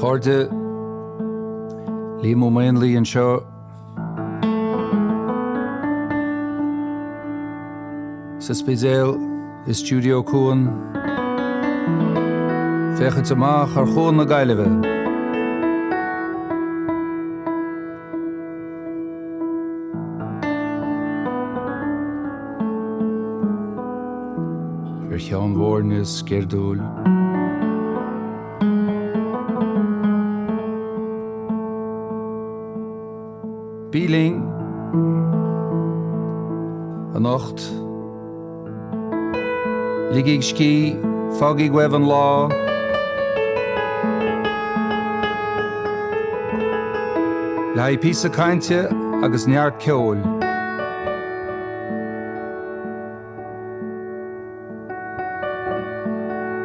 Chairde, Liam Ó Maonlaí anseo sa Spidéal i Stiúideo Cuan, féachaint amach ar Chuan na Gaillimhe. Ar Cheann Mhóirne sceirdiúil. Bí linn anocht. Ligigí scíth, fágaigí uaibh an lá. Le haghaidh píosa cainte agus neart ceoil.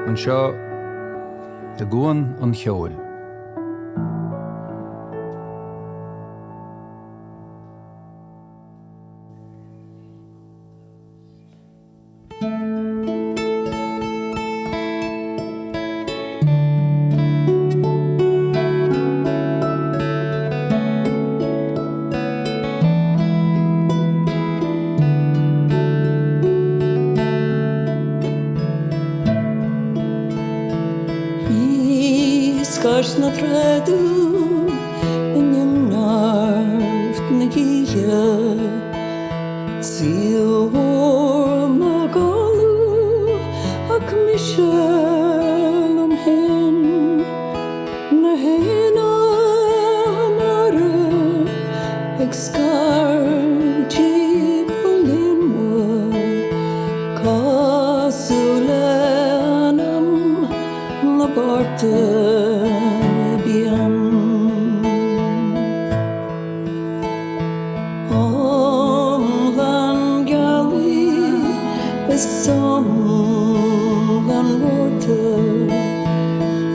Anseo i gCuan an Cheoil. Thíos cois na tráda i ndoimhneacht na hoíche. Saol mhór na gcodladh ach mise liom féin, Na héin mara ag scairtigh go líonmhar, Cosúil le anam na bportach binn. Iomlán gealaí is iomlán Márta,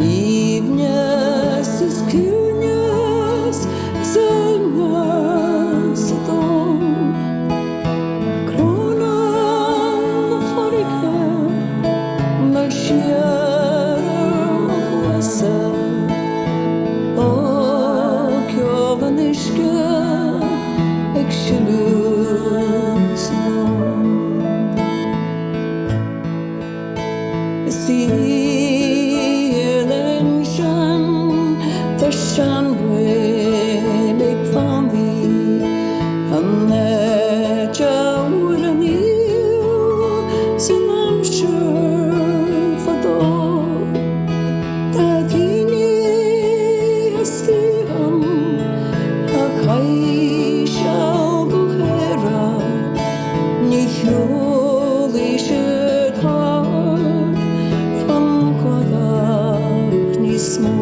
Aoibhneas is ciúineas is uaigneas sa domhan. Crónán na farraige mall siar ar mo chluasa. Ó, ceol an uisce ag sileadh san abhainn. Is ansin tá seanreilig mhamaí, an áit a bhfuair san aimsir fadó. Tá daoine istigh ann a chaith seal go haerach, ní shiúlfaidh siad thart fán chladach níos mó.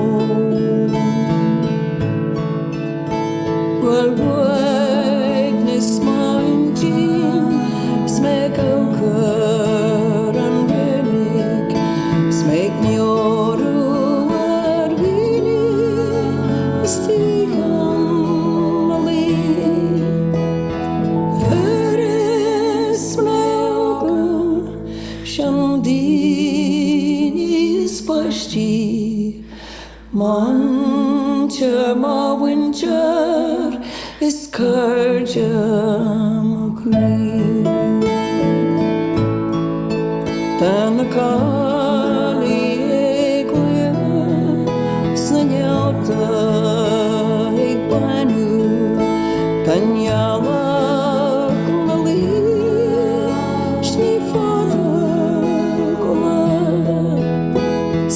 Bhuel uaigneas m'intinn 's mé ag amharc ar an reilig 's mé ag meabhrú ar dhaoine istigh ann 'na luí. Fir is mná óga, seandaoine is páistí. Muintir mo mhuintir is cairde mo chroí. Tá na coiligh ag glaoch 's na néalta ag bánú, Tá an ghealach 'na luí 's ní fada go lá.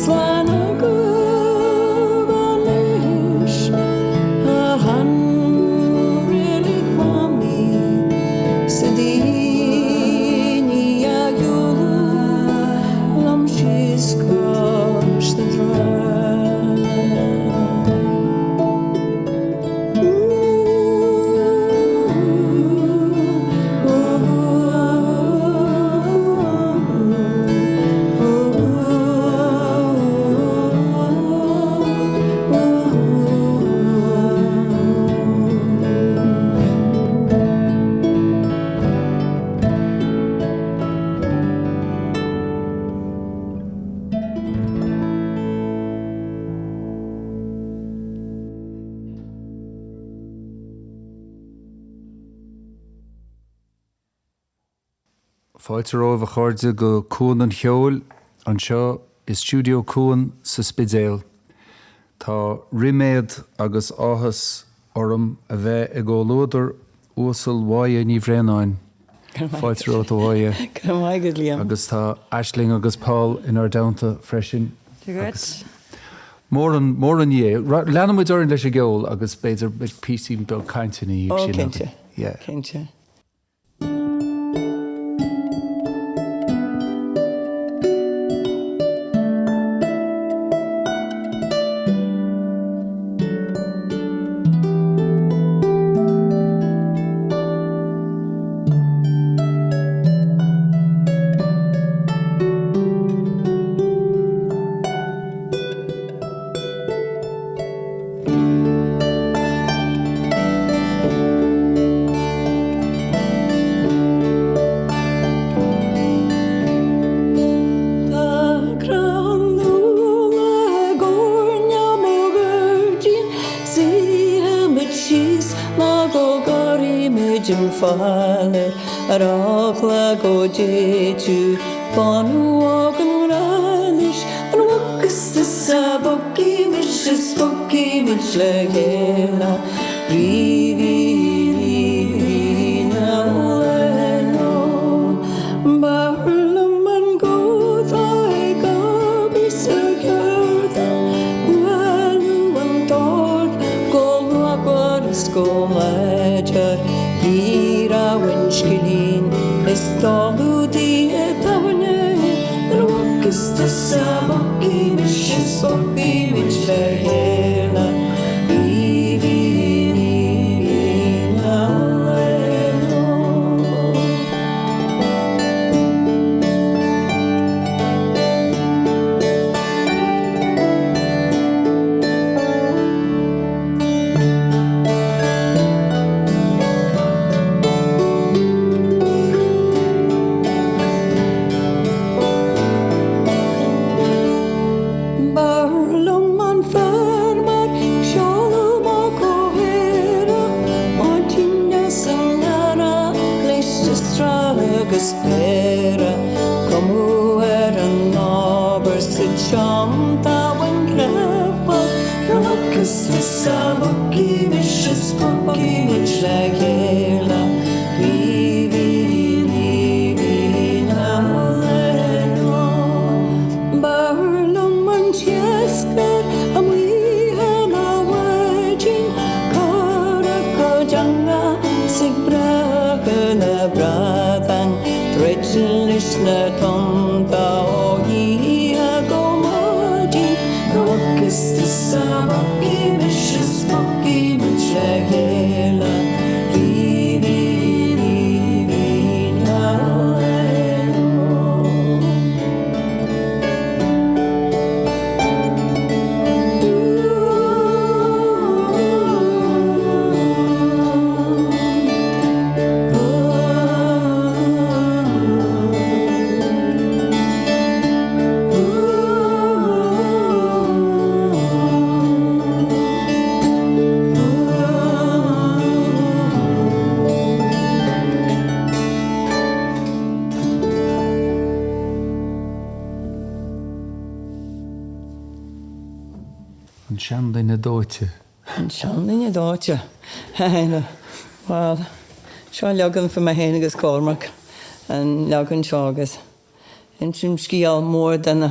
Slán agaibh anois, a sheanreilig mhamaí, 's a daoine a shiúladh liom síos cois na trá. Fáilte romhaibh a chairde go Cuan an Cheoil anseo i Stiúideo Cuan sa Spidéal. Tá ríméad agus áthas orm a bheith i gcomhluadar Uasal Mháire Ní Bhraonáin. Fáilte romhat a Mháire. Go raibh maith agat Liam. Agus tá Aisling agus Paul inár dteannta freisin. Dia dhuit. Mór an, mór an ní é. Leanfaidh muid orainn leis an gceol agus b'fhéidir píosín beag cainte ina dhiaidh sin. Ó cinnte. Yeah. Cinnte. Tá crann úlla i gcúinne mo ghairdín, Suífimid síos nó go gcorraímid an fál Ar eagla go dtitfeadh bánú an ngrá anois An bhfacthas tusa bogaimis is bogaimis le chéile Ríbhín ríbhín anall B'fhearr liom an gó atá ag obair sa cheardlann Buaileadh an dord go luachmhar is go láidir Ní raibh an scillín is dáladh di i dtábhairne An bhfacthas tusa bogaimis is bogaimis le chéile Ríbhín ríbhín anall B'fhearr liom an fear mar seoladh mo chomhaire, maidin is an earra leis is tráth agus péire, cumhadh ar an obair sa teannta bhain creidmheach Rocas is a bogaimis is bogaimis le chéile Ríbhín ríbhín anall B'fhearr liom an t-iascaire amuigh ina bháidín Curach go dteanga 's ag breacadh na bradán Troid leis na tonnta ó oíche go maidin Rocas is a bogaimis is bogaimis le chéile Ríbhín ríbhín anall An seanduine dóite. An seanduine dóite. Bhuel, seo leagan faoi mé féin agus Cormac, an leagan seo agus. Insím scéal mór do na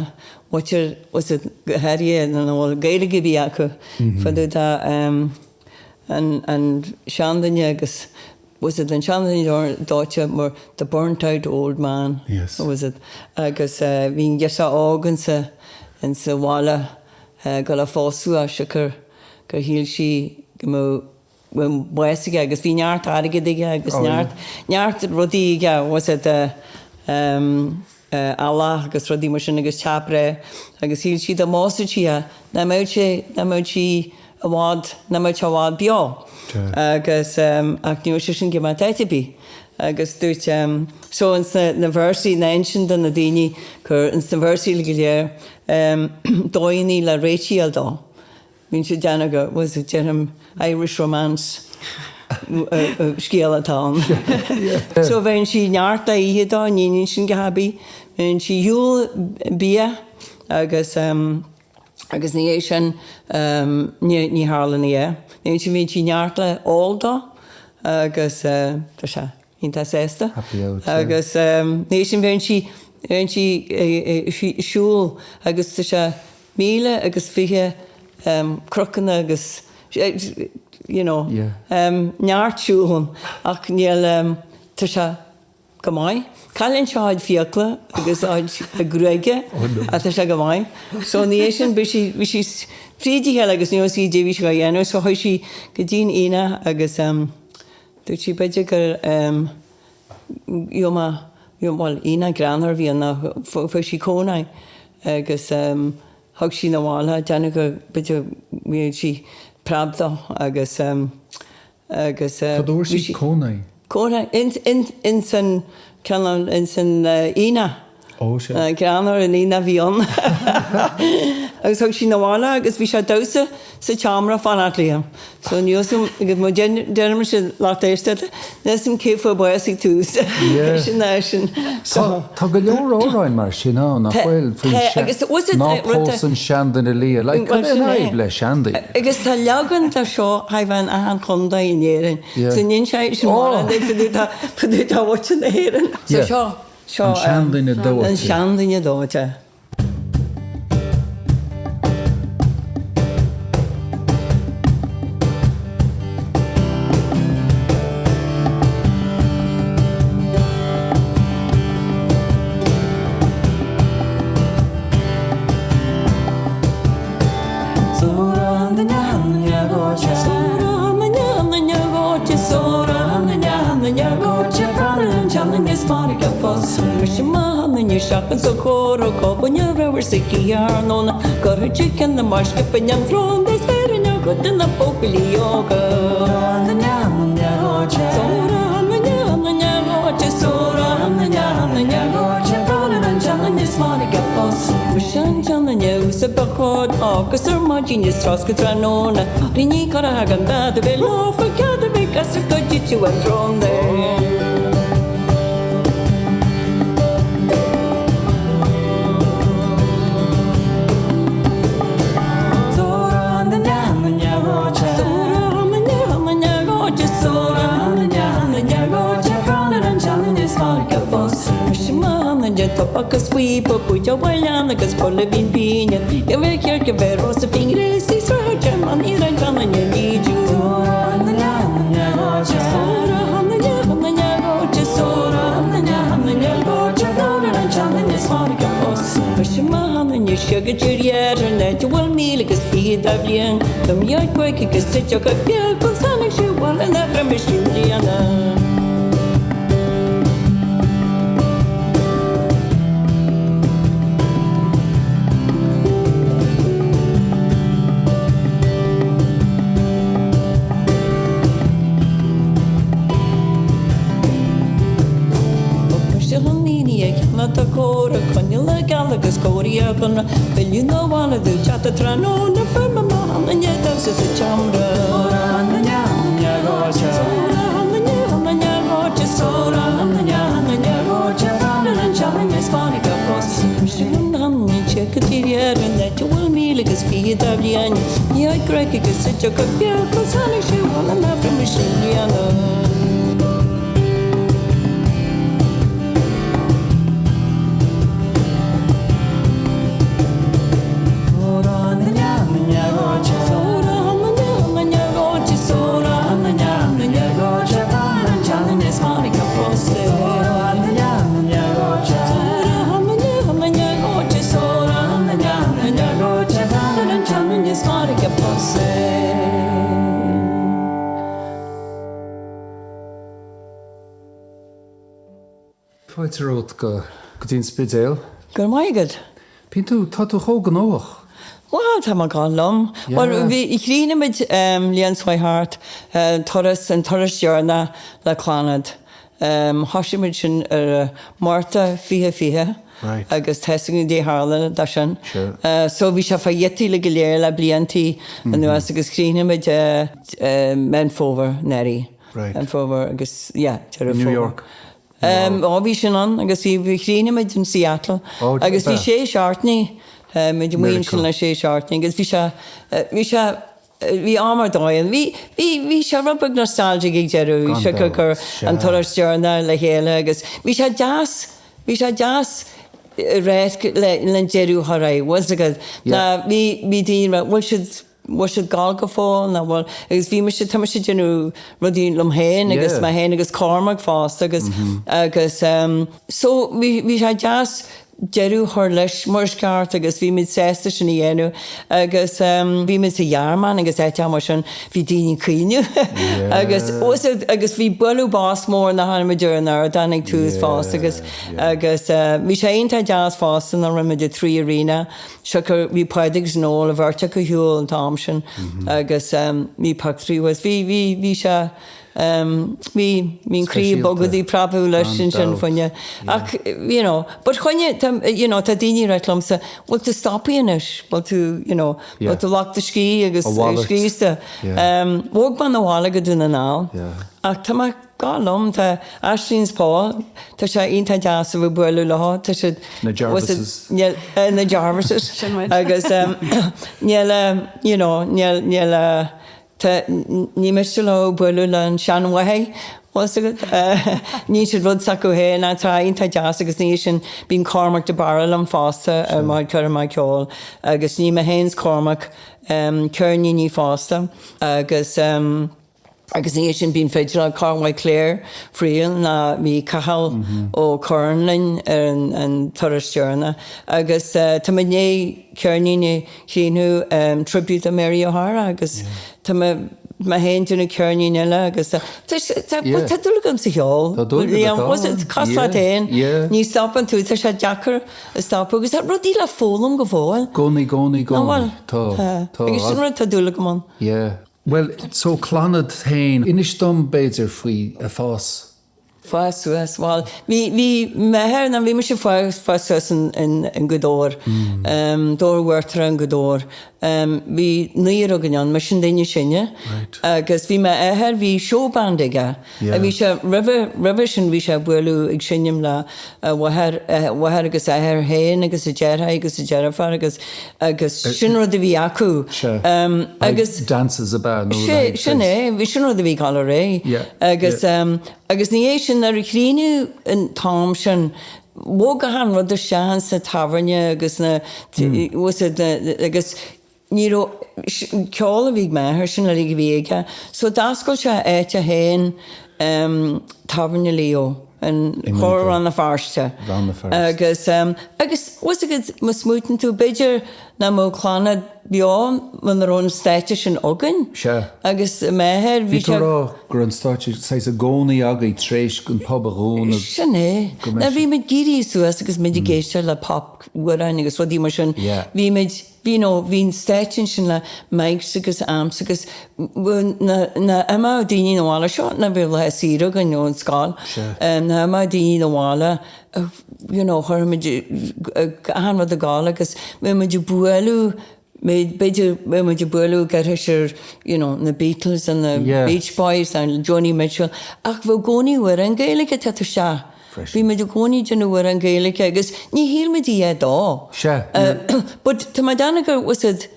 mhuintir was it go háirithe nach bhfuil Gaeilge ar bith acu fá dtaobh de an an seanduine agus was it an seanduine dóite mar the burnt out old man Yes. was it agus bhí an girseach óg insa insa bhaile ag dul a phósadh é siocair gur shíl sí go mbeadh bhí bás aige agus bhí neart airgid aige agus neart, neart rudaí aige, was it eallach agus rudaí mar sin agus teach breá agus shíl sí dá mbósfadh sí é nach mbeadh sé, nach mbeadh sí i bhfad, nach mbeadh sé i bhfad beo agus ach ní raibh sé sin ag imeacht áit ar bith agus dúirt so ins na, na véarsaí, na insint do na daoine gur ins na véarsaí go léir dóigheannaí le réitigh a fháil dó. Bíonn siad déanamh go, was it, déanaim Irish romance. scéal atá ann. So bheinn sí neart a ithe dó, ní níonn sin go haibí, bheinn sí shiúl bia agus agus ina dhiaidh sin ní ní tharla ní é. Ní sin bhíonn sí neart le ól dó agus tá sé iontach sásta. Happy out, yeah. Agus ina dhiaidh sin bheinn sí bheinn sí siúl agus tá sé 1020 cnocanna agus you know neart siúl ach níl tá sé go maith. Cailleann sé a chuid fiacla agus a chuid gruaige ach tá sé go maith. So ina dhiaidh sin bhí sí bhí sí fríd a chéile agus ní raibh a fhios aici caidé a bhí sí a dhéanamh so chuaigh sí go dtí'n aonach agus dúirt sí b'fhéidir gur gheobhaidh mé bhuel aonach greannmhar a bhí ann ach fuair sí cónaí agus thug sí 'na bhaile déanamh go b'fhéidir bhí sí preab dó agus agus Cad a fuair sí cónaí? Cónaí ins an cineál ins an aonach. Ó sea. Greannmhar an aonach a bhí ann. Agus thug sí 'na bhaile agus bhí sé ag damhsa sa tseomra fanacht léi. So níl 'fhios a'm agus má deirimse lucht éisteachta níl 'fhios a'm cé fuair bás ag tús. Sin é sin. Tá tá go leor amhráin mar sin ann nach bhfuil faoin Tá agus was it ná pós an seanduine liath. Like cad é an fhadhb le seandaoine? Agus tá leagan de seo thar bheith in achan chontae in Éirinn. So níl sé sin mar an fadú tá mhuintir na hÉireann. So seo Seo An seanduine dóite. An seanduine dóite. Agus ar maidin is tráth go tráthnóna Ní ní cur a thagann bead a bheith lofa cead a bheith as go dtitfeadh an tsrón de. Fáilte romhat go go dtí an Spidéal. Go raibh maith agat. Bíonn tú, tá tú chomh gnóthach. Bhuel, tá mé ag gabháil liom. Bhuel, bhí, chríochnaigh muid bliain seo thart, turas, an turas deireanach le Clannad. Thosaigh muid sin ar Márta 2020 agus tá 'fhios againn caidé tharla dó sin. So bhí sé fá ghiotaí go léir le bliantaí anuas agus chríochnaigh muid Meán Fómhair anuraidh. Right. An fómhar agus yeah, Deireadh New Fómhair. York. Um, ó bhí sin ann agus bhí bhí chríochnaigh muid in Seattle Oh, agus bhí ab ea? sé seachtainí muid amuigh ansin Meiriceá. le sé seachtainí agus bhí sé bhí sé bhí am ar dóigh ann. Bhí bhí bhí sé rud beag nostalgic ag deireadh, bhí Gan sé gur dabht, gur an sea. turas deireanach le chéile agus bhí sé deas bhí sé deas réidh le le an deireadh a chur air, bhfuil 's agat. Yeah. Ná bhí bhí daoine ag rá bhfuil siad bhfuil siad ag gabháil go fóill nó bhfuil agus bhí mise tá mise ag déanamh rudaí liom féin agus Yeah. mé féin agus Cormac fosta agus agus ehm so bhí bhí sé deas deireadh a chur leis mar is ceart agus bhí muid sásta sin a dhéanamh agus ehm bhí muid sa Ghearmáin agus áiteacha mar sin bhí daoine ag caoineadh agus Yeah. agus bhí bualadh bos mór nuair a tháinig muid ar an ardán ag tús fosta agus Yeah. agus eh bhí sé iontach deas fosta nuair a rinne muid an 3 Arena Siocair bhí Pádraig is Noel an bheirt acu ar shiúl an t-am sin agus bhí pictiúirí thuas. Bhí, bhí, bhí sé, bhí, bhí an croí ag bogadh, ag preabadh leis ansin fá choinne. Ach, you know, but choinne, tá, you know, tá daoine ag ráit liomsa, bhfuil tú stoptha anois, bhfuil tú, you know, bhfuil tú ag glacadh do scíth agus scríosta. Bhog mé 'na bhaile go Dún na nGall ach tá mé, Go liom, tá Aisling 's Paul, tá sé iontach deas a bheith ag bualadh leo, tá siad, Na Jarvises. níl, na Jarvises. Sin muid. Agus níl, you know, níl, níl, tá, ní miste leo bualadh le an seanmháthair, bhfuil 's agat, níl siad rud s'acu féin, tá sé iontach deas agus ní sin, bíonn Cormac de Barra liom fosta ar mo chuid, ar mo cheol agus ní mé féin 's Cormac ceirníní fosta agus. Agus ina dhiaidh sin bíonn fidléir Cormac Clare Friel ná bhí Cathal Ó Curráin linn ar an turas deireanach agus tá mé i ndiaidh ceirnín a chríochnú Tribute to Mary O'Hara agus tá mé mé féin déanamh ceirnín eile agus tá tá tá dúil agam sa cheol. Tá dúil agat, tá. Bhuel cosúil leat féin ní stopann tú tá sé deacair a stopadh agus tá rudaí le foghlaim go fóill. Gcónaí, gcónaí, gcónaí. Tá, tá. Agus sin rud tá dúil agam ann. Yeah. Bhuel, so Clannad féin, inis dom b'fhéidir faoi a fás. Fás suas, bhuel, bhí, bhí m'athair, nó bhí mise fás, fás suas in, in, in Gaoth Dobhair, Dobhair Uachtarach in Gaoth Dobhair. Bhí naonúr againn ann, mise an duine is sine. Right. Agus bhí m'athair, bhí showband aige. Yeah. Bhí sé, roimhe, roimhe sin bhí sé ag bualadh, ag seinm le a mháthair, a mháthair agus a athair féin agus a deartháir agus a deirfiúr agus, agus sin rud a bhí acu. Sea. Agus. Dances ab ea nó le Sea, haghaidh sin é, bhí sin rud a bhí ag dul ar aghaidh. Yeah, Agus, yeah. agus ina dhiaidh sin nuair a chríochnaigh an t-am sin, bhog achan rud isteach ins na tábhairne agus na, bhfuil 's agat, agus, Ní raibh, ceol a bhí ag m'athair, sin uilig a bhí aige. So d'oscail sé a áit é féin, Tábhairne Leo, in Chomhair Rann na Feirste. Rann na Feirste. Agus, agus bhfuil 's agat, má smaoitíonn tú, b'fhéidir nach mbeadh Clannad beo muna raibh an stáitse sin againn. Sea. Agus m'athair, bhí Bhí tú sé. ag rá go raibh an stáitse saghas i gcónaí agaibh tar éis an pub a dhúnadh. Sin é. Go mbeidh Now sé. bhí muid ag éirí suas agus muid ag éisteacht le pop amhráin agus rudaí mar sin. Yeah. Bhí muid. Bhí nó bhí an stáitse ansin le mics agus amps agus nuair a imeodh daoine 'na bhaile, seo nuair a bhí laetha saoire againn ón scoil, nuair a imeodh daoine 'na bhaile you know chuirfeadh muid achan rud ag gabháil agus bheadh muid ag bualadh, b'fhéidir bheadh muid ag bualadh ag aithris ar you know na Beatles and the Beach Boys and Joni Mitchell ach bheadh i gcónaí amhrán Gaeilge ag teacht isteach. freisin. Bhí muid i gcónaí ag déanamh amhrán Gaeilge agus ní shíl muid a dhath dó. Sea. But tá mé ag déanamh go, bhfuil 's agat,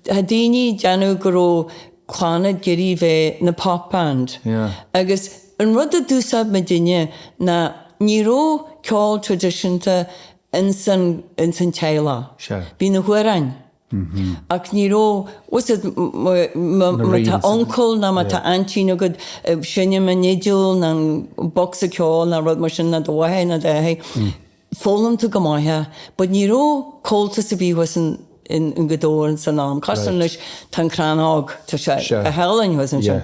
tá daoine ag déanamh go raibh Clannad ag iarraidh bheith na pop band. Yeah. Agus an rud a d'úsáid muidinne ná ní raibh ceol traidisiúnta ins an, ins an teaghlach. Sea. Bhí na hamhráin. Ach ní raibh, bhfuil 's agat, má tá uncail nó má tá aintín agat ag seinm an fhidil nó an bocsa ceoil nó rud mar sin nó do mháthair nó d'athair, foghlaim tú go maith é. But ní raibh Comhaltas ar bith thuas in Gaoth Dobhair san am. Cosúil anois tá an Crannóg, tá sé go hálainn thuas ansin.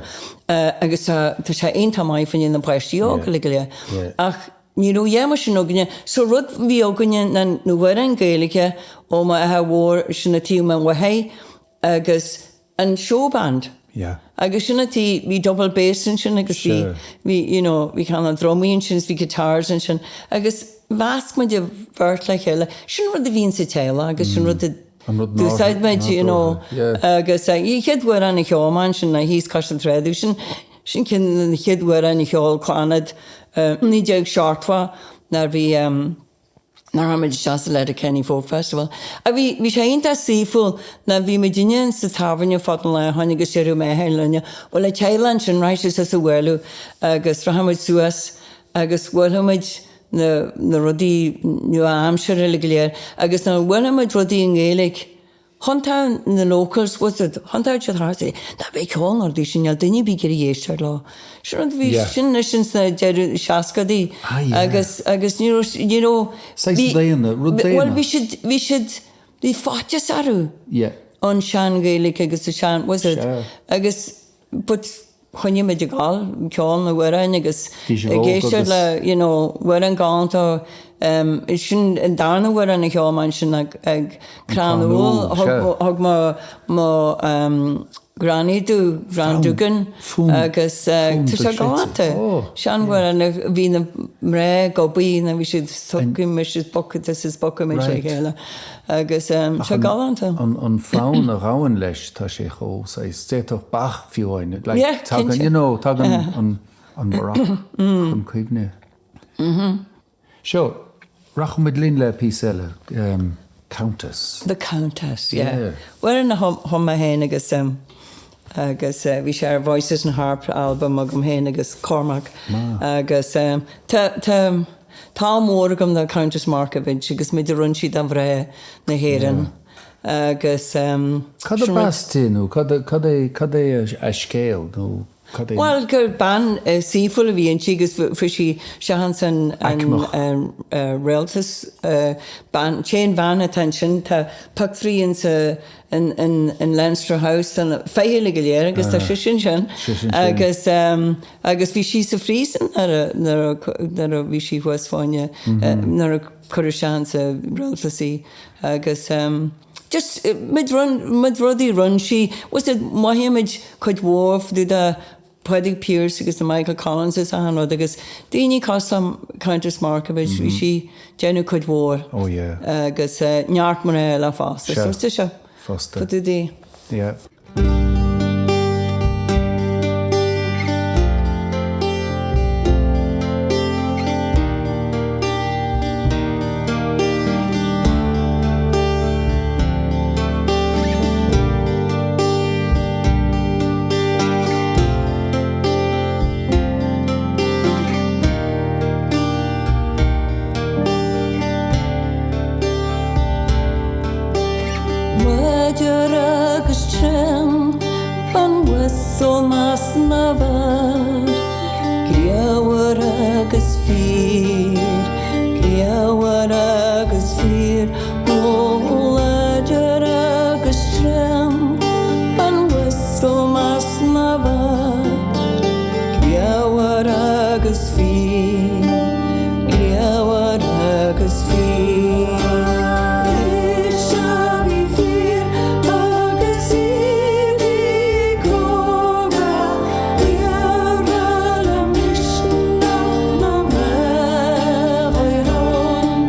Agus tá sé iontach maith fá choinne na páistí óga uilig go léir. Ach Ní raibh a dhath mar sin againne. So rud a bhí againne ná na hamhráin Gaeilge ó m'athair mhór sin a taobh mo mháthair agus an showband. Yeah. Agus sin a taobh, bhí double bass ansin agus bhí, Sure. bhí you know, bhí cineál drumaí ansin is bhí guitars ansin agus mheasc muid an bheirt le chéile. Sin rud a bhíonn sa teaghlach agus sin rud a An rud d'úsáid muid you know nádúrtha. Yeah. agus an chéad amhrán a cheol mé ansin ná Thíos Cois na Trá sin. Sin ceann de na chéad amhráin a cheol Clannad 1970 nuair a bhí nuair a tháinig muid isteach sa Letterkenny Folk Festival. A bhí bhí sé iontach saoithiúil nuair bhí muidinne in sa tábhairne fad an lae ó shin agus déarfadh m'athair linne bhuel an teaghlach ansin raghaidh sibh suas a bhualadh agus rachadh muid suas agus bhuailfeadh muid na na rudaí nua-aimseartha uilig go léir agus nuair a bhuailfeadh muid rudaí i nGaeilge Thiontódh na locals, was it, thiontódh siad thart é, ná bí ag ceol na rudaí sin, níl duine ar bith ag iarraidh éisteacht leo. Sin rud a bhí, Yeah. sin anois ins na deireadh seascadaí Ah, yeah. agus, agus ní raibh, ní raibh, Saghas bhí, daonna, rud bhuel daonna. bhí siad, bhí siad, bhí faitíos orthu Yeah. an sean-Ghaeilge agus an sean, was it, Sea. agus, but choinnigh muid ag gabháil, ceol na n-amhrán agus Bhí sibh ag óg éisteacht agus. le you know amhrán galánta sin an darna amhrán a cheol mé ansin ag ag Crann Crann Úll Úll, thug sea. thug mo mo Granny domh Gran Fonn, Dugan fonn, agus fonn tá sé dochreidte. galánta. Oh, Seanamhrán yeah. a bhí na mná ag obair nó bhí siad An tugaim is bucket is bucket le Right. chéile agus Ach sé an galánta. an an fonn a ghabhann leis tá sé chomh saghas d'fhéadfadh Bach fiú amháin like Yeah, tagann cinnte. you know tagann an an Baroque chun cuimhne. Seo, rachaidh muid linn le píosa eile, Countess. The Countess, yeah. Yeah. Amhrán a chum mé féin agus agus bhí sé ar Voices and Harp album agam féin agus Cormac agus tá tá tá ádh mór agam do Countess Markievicz agus méid a rinne sí do mhná na hÉireann agus Cad sin ab rud. as di nó cad cad é cad é a scéal nó cad é Bhuel gur bean saoithiúil a bhí inti agus fuair sí seans an Aicmeach. an rialtas bean t-aon bhean atá ansin tá pictiúirí insa in in in Leinster House tá na fir uilig go léir agus tá sise ansin Sise ansin. agus agus bhí sí sa phríosún nuair a nuair a nuair a bhí sí thuas fáinne nuair a cuireadh isteach insa rialtas í agus just méid run méid rudaí a rinne sí was it mothaímid cuid mhór fá dtaobh de Pádraig Pearse agus na Michael Collins is achan rud agus daoine cosúil le Countess Markievicz bhí sí déanamh cuid mhór Oh yeah. agus neart mná eile fosta so Sea. is ea Fosta. fá dtaobh di. Yeah. Láidir agus trom, bean uasal measc na bhfear, Grianmhar agus fíor, grianmhar agus fíor, Ó láidir agus trom, bean uasal measc na bhfear, Grianmhar agus fíor, grianmhar agus fíor. Ise a bhí fíor agus í bhí cróga, Iarraidh le misneach na mbeadh ar an.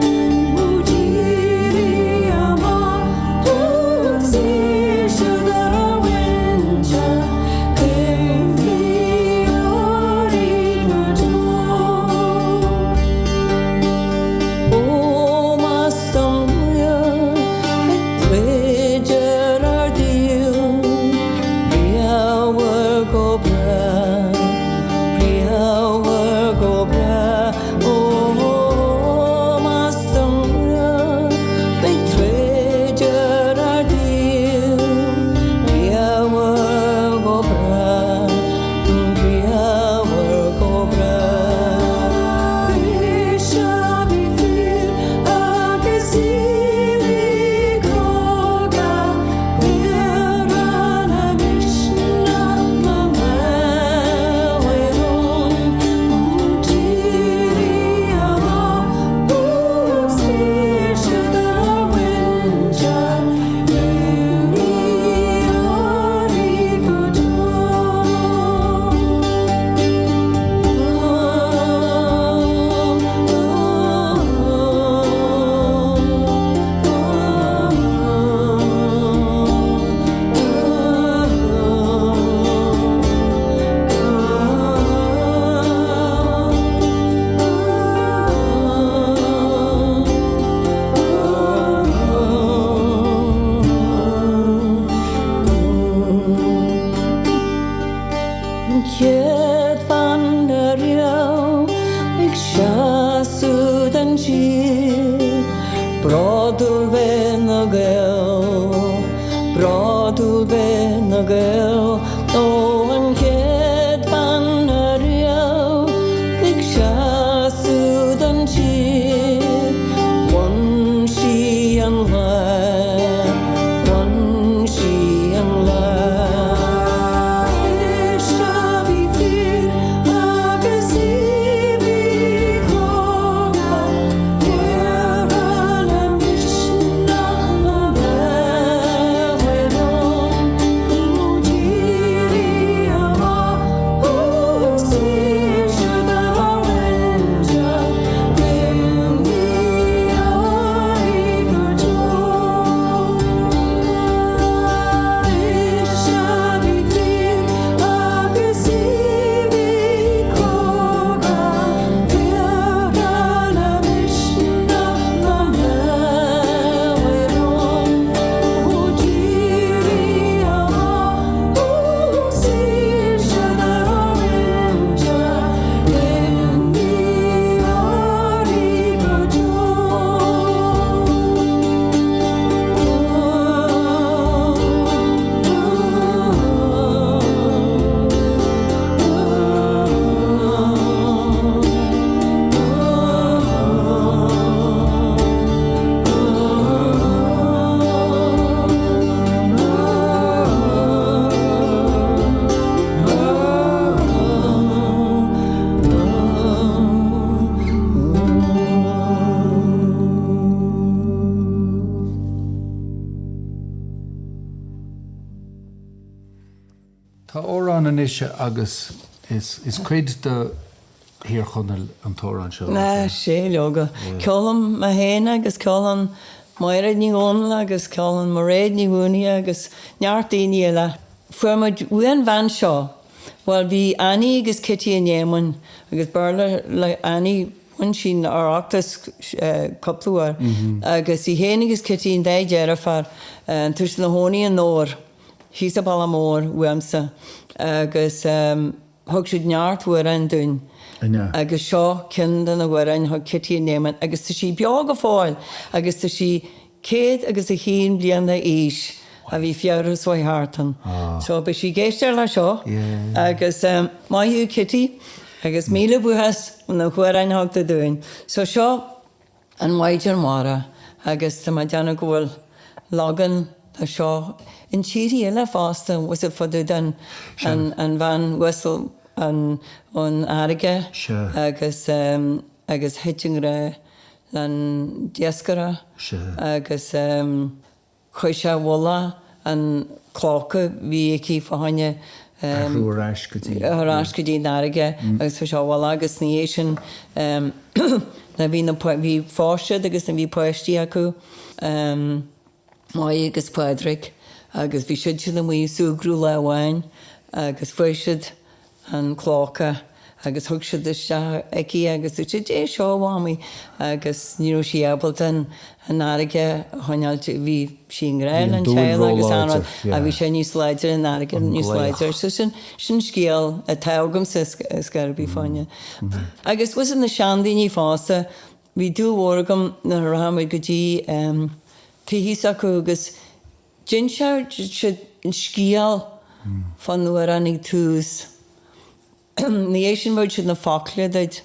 Bródúil bheith 'na Gael Ó an chéad bhean ariamh Ag seasamh don tír Bhain sí an lá Bhain sí an lá. Ise a bhí fíor agus í bhí cróga Iarra le misneach na mbeadh Nó dírí amach thug saoirse dár linne Imní oraibh go deo. Ise a bhí fíor agus í bhí cróga, Iarra le misneach na mbeadh Ó dírí amach thug saoirse dár linne Imní oraibh go deo. Tá amhrán anois agus is cuid de Thír Chonaill an t-amhrán seo, nach ea? Sea, leoga. Ceolaim mé féin agus ceolann Máiréad Ní Dhomhnaill agus ceolann Mairéad Ní Mhaonaigh agus neart daoine eile. Fuair muid uaidh an bhean seo, bhuel bhí Annie agus Kitty an Éamoinn agus Béarla le Annie, bhain sí an Oireachtas cúpla uair agus í féin agus Kitty an dá dheirfiúr, tá siad ina chónaí i nDobhar, thíos an bealach mór uaimse agus thug siad neart amhráin dúinn agus seo ceann de na hamhráin a thug Kitty an Éamoinn agus tá sí beo go fóill agus tá sí 101 bliain d'aois a bhí fiabhras mhaith thart ann. So beidh sí ag éisteacht le seo agus maith thú Kitty agus míle buíochas na hamhráin a thug tú dúinn. So seo an Mhaighdean Mhara agus tá mé ag déanamh go bhfuil leagan de seo in tíorthaí eile fosta, was it fá dtaobh den an bhean uasal an ón fharraige agus agus thit i ngrá le'n d'iascaire agus chuir sé i bhfolach an clóca bhí aici fá choinne athrú ar ais go dtí ar ais go dtí an fharraige agus chuir sé i bhfolach agus ina dhiaidh sin nuair bhí na bhí phós siad agus nuair bhí páistí acu Máire agus Pádraig agus bhí siad sin amuigh ag súgradh lá amháin agus fuair siad an clóca agus thug siad isteach aici agus dúirt siad Dé seo a mhamaí agus ní raibh sí ábalta an an fharraige a choinneáil bhí sí i ngrá Bhí an an dúil teaghlach agus an rud róláidir, ach bhí yeah. sé níos láidre an fharraige An níos glaoch. láidre so sin sin scéal atá agamsa ar scor ar bith fá choinne. Agus was na seandaoine fosta bhí dúil mhór agam nuair a rachaidh muid go dtí tithe s'acu agus D'inseodh siad an scéal fán amhrán ag tús. Ina dhiaidh sin bheadh siad na focla duit.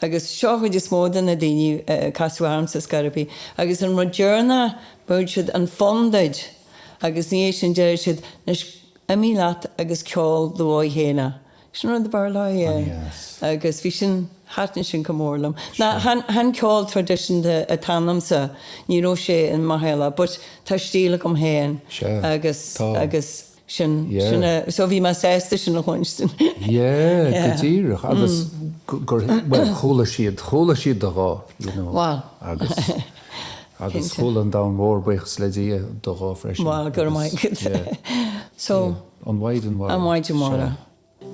Agus seo an chuid is mó de na daoine a casadh ormsa scor ar bith. Agus an rud deireanach bheadh siad an fonn duit agus ina dhiaidh sin deireadh siad anois imigh leat agus ceol do dhóigh féin é. Sin rud ab fhearr leo, yeah. Agus bhí sin, thaitin sin go mór liom. Ná, chan, chan ceol traidisiúnta atá ionamsa, ní raibh sé in mo shaol, but tá stíl agam féin agus, agus sin, sin a, so bhí mé sásta sin a chluinstin. Yeah, go díreach. Agus gur, bhuel, chuala siad, chuala siad do ghuth, you know. Bhuel. Agus, agus chuala an domhan mór, buíochas le Dia, do ghuth freisin. Bhuel, go raibh maith agat. So. An Mhaighdean Mhara. An Mhaighdean Mhara.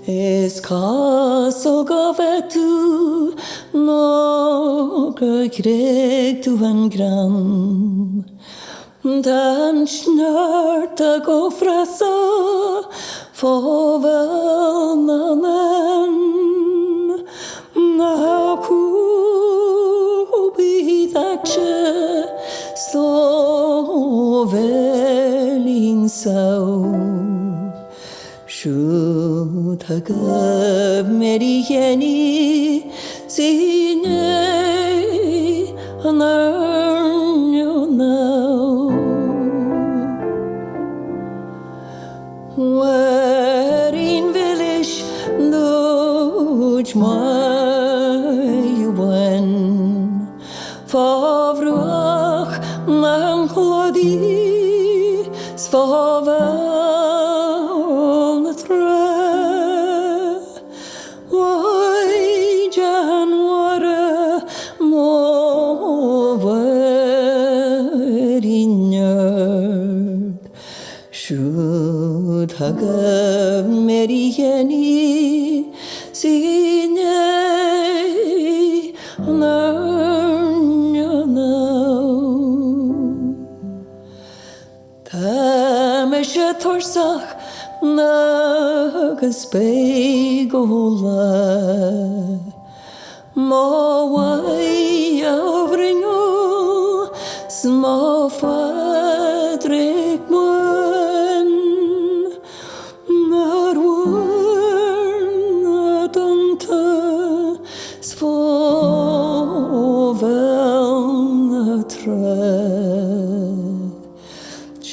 Is cosúil go bhfeic tú nó gur thréig tú an greann. Tá an sneachta go fréasa fá bhéal na mbeann. Na cúbaí daite 's do bheilín. Samh. Siúd agaibh Mary Jenny 's í ndiaidh an airneáin. Mhuirín mhilis duit Maighe Bhain Fá bhruach na gcladaí 's fá bhéal na trá. Mhaighdean Mhara mo mhuirín ard. Siúd agaibh Mary Jenny 's í ndiaidh an airneáin. Tá mise tuirseach agus beidh go lá. Mo Mháire bhruinneall 's mo Phádraig buan Nár mhór na dtonnta 's fá bhéal na trá.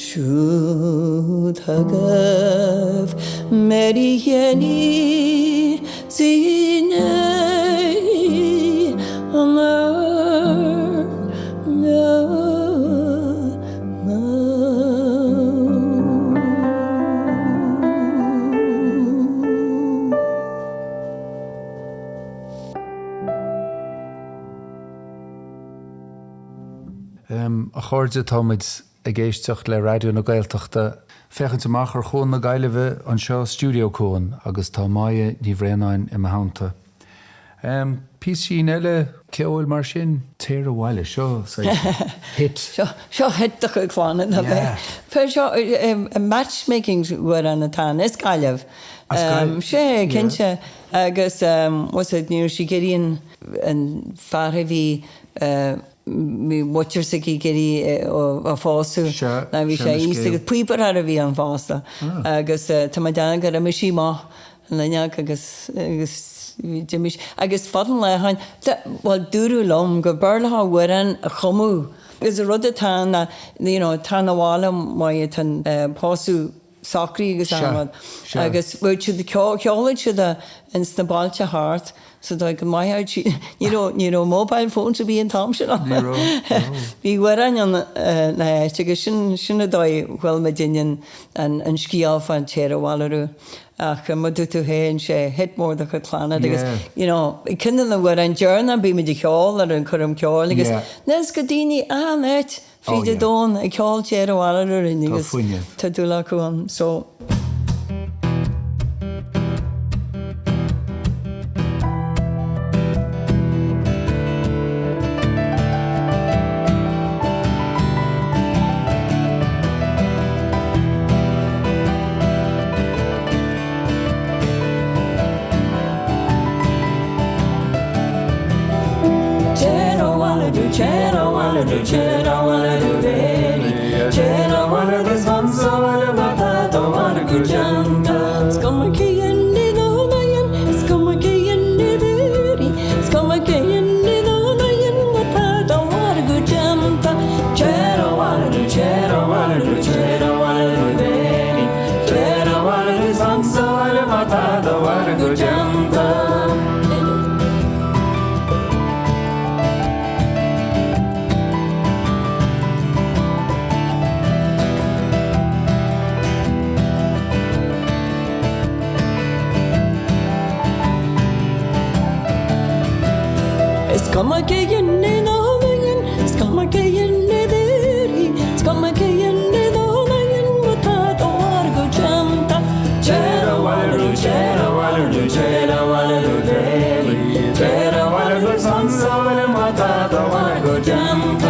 Siúd agaibh Mary Jenny 's í ndiaidh an airneáin. A chairde, táimid ag éisteacht le Raidió na Gaeltachta, féachaint amach ar Chuan na Gaillimhe anseo i Stiúideo Cuan agus tá Máire Ní Bhraonáin i mo theannta. Píosín eile ceoil mar sin, Téir Abhaile, seo saghas hit. Seo hit de chuid Clannad, ab ea? Seo matchmaking amhrán atá ann, as Gaillimh. As Gaillimh? Sea, cinnte. Agus bhfuil a fhios agat, ní raibh sí ag iarraidh an fear a bhí Bhí muintir s'aici ag iarraidh a phósadh ná bhí sé aosta agus píobaire a bhí ann fosta agus tá mé ag déanamh gur imigh sí amach an fhuinneog agus agus d'imigh sí agus fad an lá ó shin bhuel dúradh liom gur b'fhearr leo amhrán a chumadh agus an rud atá ann ná you know téir abhaile Máire tá an pósadh socraithe agus an rud agus bheadh siad cheolfadh siad é ins na bailte thart sa dóigh go mbeadh siad ní raibh ní raibh mobile phones ar bith an t-am sin ann. Ní raibh, no. Bhí amhráin ann na háite agus sin sin an dóigh a bhfuil muidinne an an an scéal fán Téir Abhaile Rua ach mar dúirt tú féin sé hit mór de chuid Clannad agus Yeah. you know ceann de na hamhráin deireanach a bímid a cheol ar an choirm ceoil agus Yeah. níos go daoine achan áit Fríd an domhan ag ceol Téir Abhaile orainn agus tá dúil acu ann so. Is cuma cé dhein é ná a dhein, is cuma cé dhein é d'aoirí, is cuma cé dhein é ná a dhein má tá do mhargadh déanta. Téir abhaile nó téir abhaile nó téir abhaile nó téir téir abhaile go san abhaile má tá do mhargadh déanta.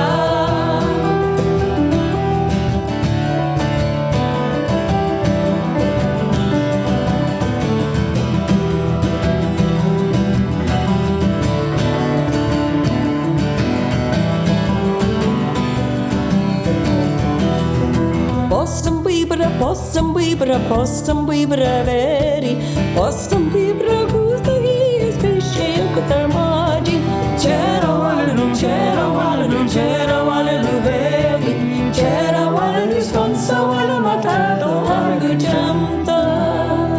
Pós an píobaire, pós an píobaire, pós an píobaire Mhary, Pós an píobaire chústa thíos is beidh sé agat ar maidin. Téir abhaile nó téir abhaile nó téir abhaile nó Mhary, Téir abhaile nó 's fan sa bhaile má tá do mhargadh déanta.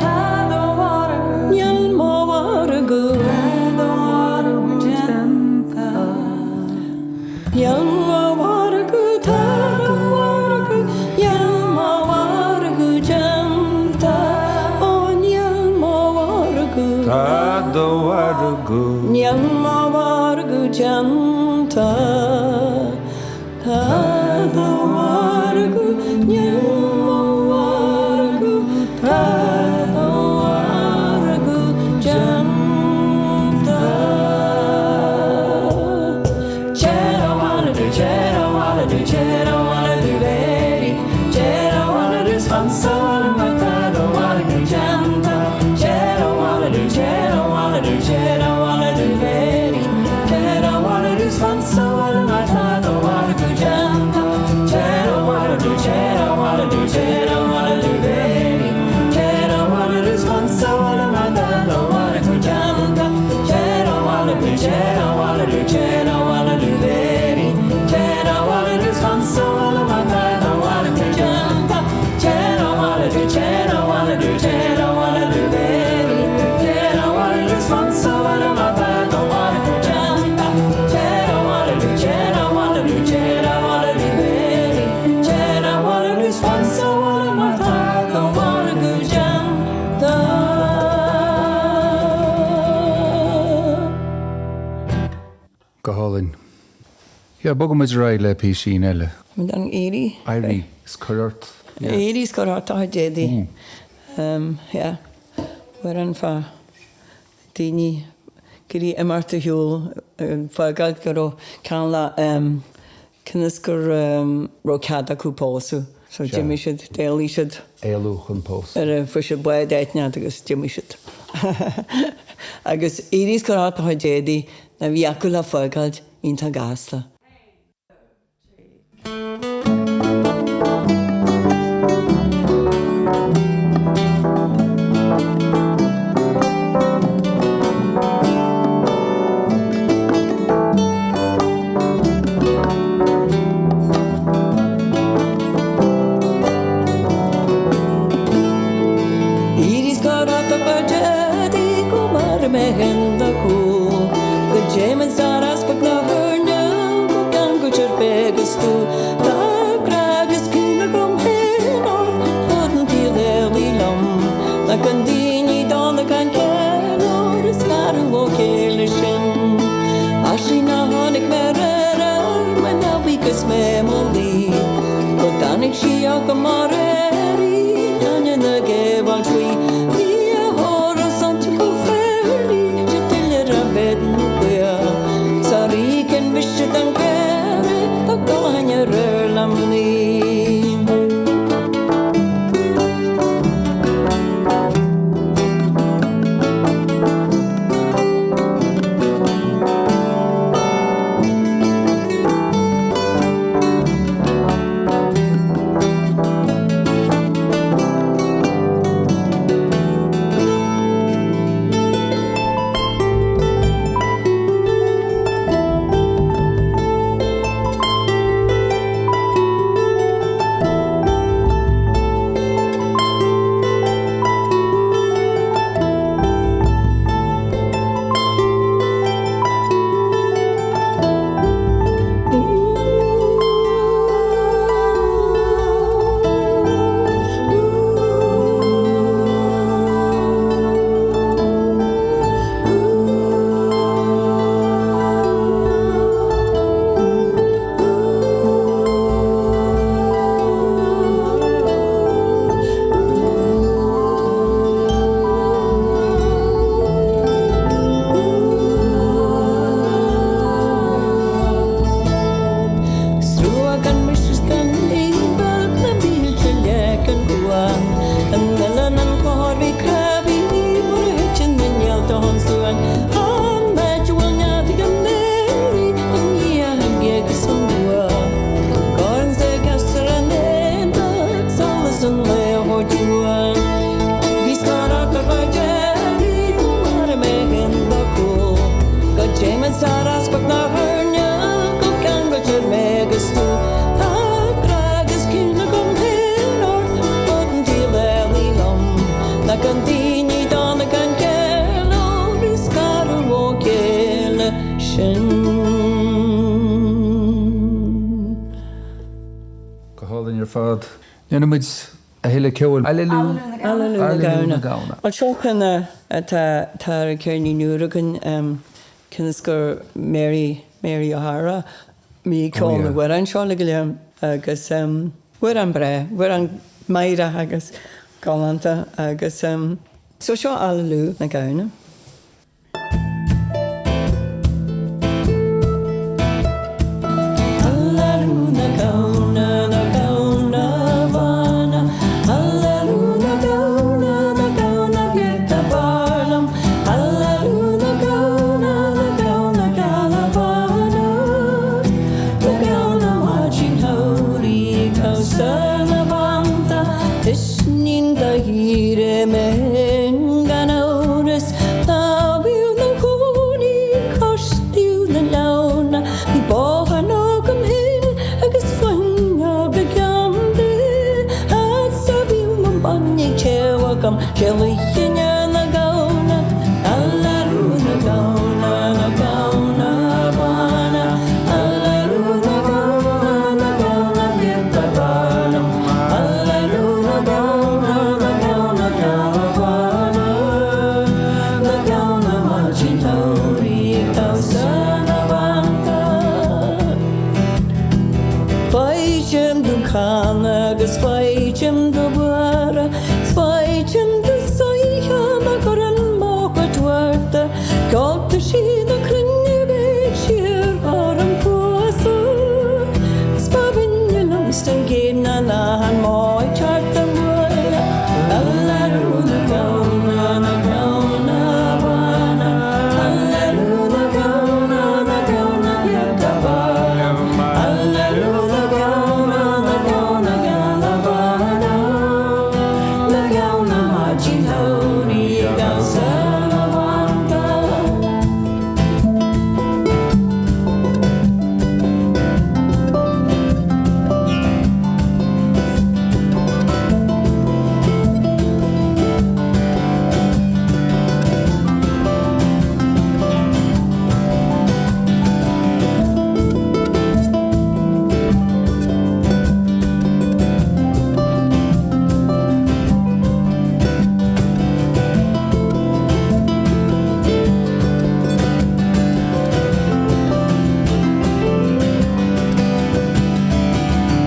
Tá do mhargadh. Níl mo mhargadh. Tá do mhargadh déanta. Níl mo mhargadh, tá do mhargadh, níl mo mhargadh déanta, ó níl mo mhargadh. Tá do mhargadh. Níl mo mhargadh déanta, tá do mhargadh, níl mo mhargadh, tá do mhargadh déanta. Go hálainn. Yeah, bogfaidh muid ar aghaidh le písín eile. An éirí. Éirí is cuir ort. Yeah. Éirí is cuir ort a d'éadaí. Yeah. Amhrán fá daoine ag iarraidh imeacht ar shiúl ag fágáil go raibh ceann le cionn is go raibh cead acu pósadh. So d'imigh siad, d'éalaigh siad. Éalú chun pósadh. Ar a fuair siad bád áit inteacht agus d'imigh siad. Agus éirí is cuir ort do chuid éadaí ná bhí acu le fágáilt iontach gasta. Éirí is cuir ort do chuid éadaí go mbearrfaidh mé féin do chúl Go dtéimid thar Easpag na hUirne go gceangailtear béag is tú Tá grá agus cuimhne agam féin ort fud an tsaoil éalaigh liom Nach an daoine dána gan chéile óir is fearr ó chéile sinn. Aisling a chonaic mé aréir ar mo leabaidh 'gus mé mo luí Go dtáinig sí chugam aréir í in ainneoin na géibheann Bhí a hóra Santiago fairly de tuilleadh a bhead nó buíoch Sa ríceann mise den gcéire tá gáinne réir le mnaoi. dua. Bhí scarach ar deireadh mar mé in do chúl. Go dtéimid thar easpag na hUirne go ceangailte mé agus tú. Tá grá agus cion agam féin ort fud an díol eile liom. Ná gan daoine dána gan chéile ag scaradh ó chéile sinn. Go hálainn ar fad. Déanfaidh muid a thuilleadh ceoil. Aililiú Aililiú na gamhna. Bhuel seo ceann atá ar an cheirnín úr againn, cionn is gur Mary, Mary O'Hara, a bhí ag ceol na n-amhrán seo uilig go léir agus amhrán breá, amhrán meidhreach agus galánta agus so seo Aililiú na gamhna. Aililiú na gamhna, na gamhna bána, Aililiú na gamhna, na gamhna beag ab fhearr liom, Aililiú na gamhna, na gamhna geala bána, Na gamhna maidin shamhraidh ag damhsa na banta, Is níon do thíre mé féin gan amhras. Tá bhíodh na cónaí cois taobh na leamhna, bhí boghan agam féin agus fuinneog i gceann di, fhad 's a bhíodh mo bhainne ag téamh agam sé luífinn ar na gamhna, Aililiú na gamhna, na gamhna bána, Aililiú na gamhna, na gamhna beag ab fhearr liom, Aililiú na gamhna, na gamhna geala bána. Na gamhna maidin shamhraidh ag damhsa na banta. Faighim do chanadh agus faighim do bhuaradh, 's faighim do soitheach a chuireann mo chuid bhuartha, Ceolta sí na cruinne beidh siar orm fuasach, 's ba bhinne liomsa an céadna ná an maigh teacht an bhuaile. Aililiú na gamhna, na gamhna bána, Aililiú na gamhna, na gamhna beag ab fhearr liom, Aililiú na gamhna, na gamhna geala bána, Na gamhna maidin shamhraidh ag damhsa na banta.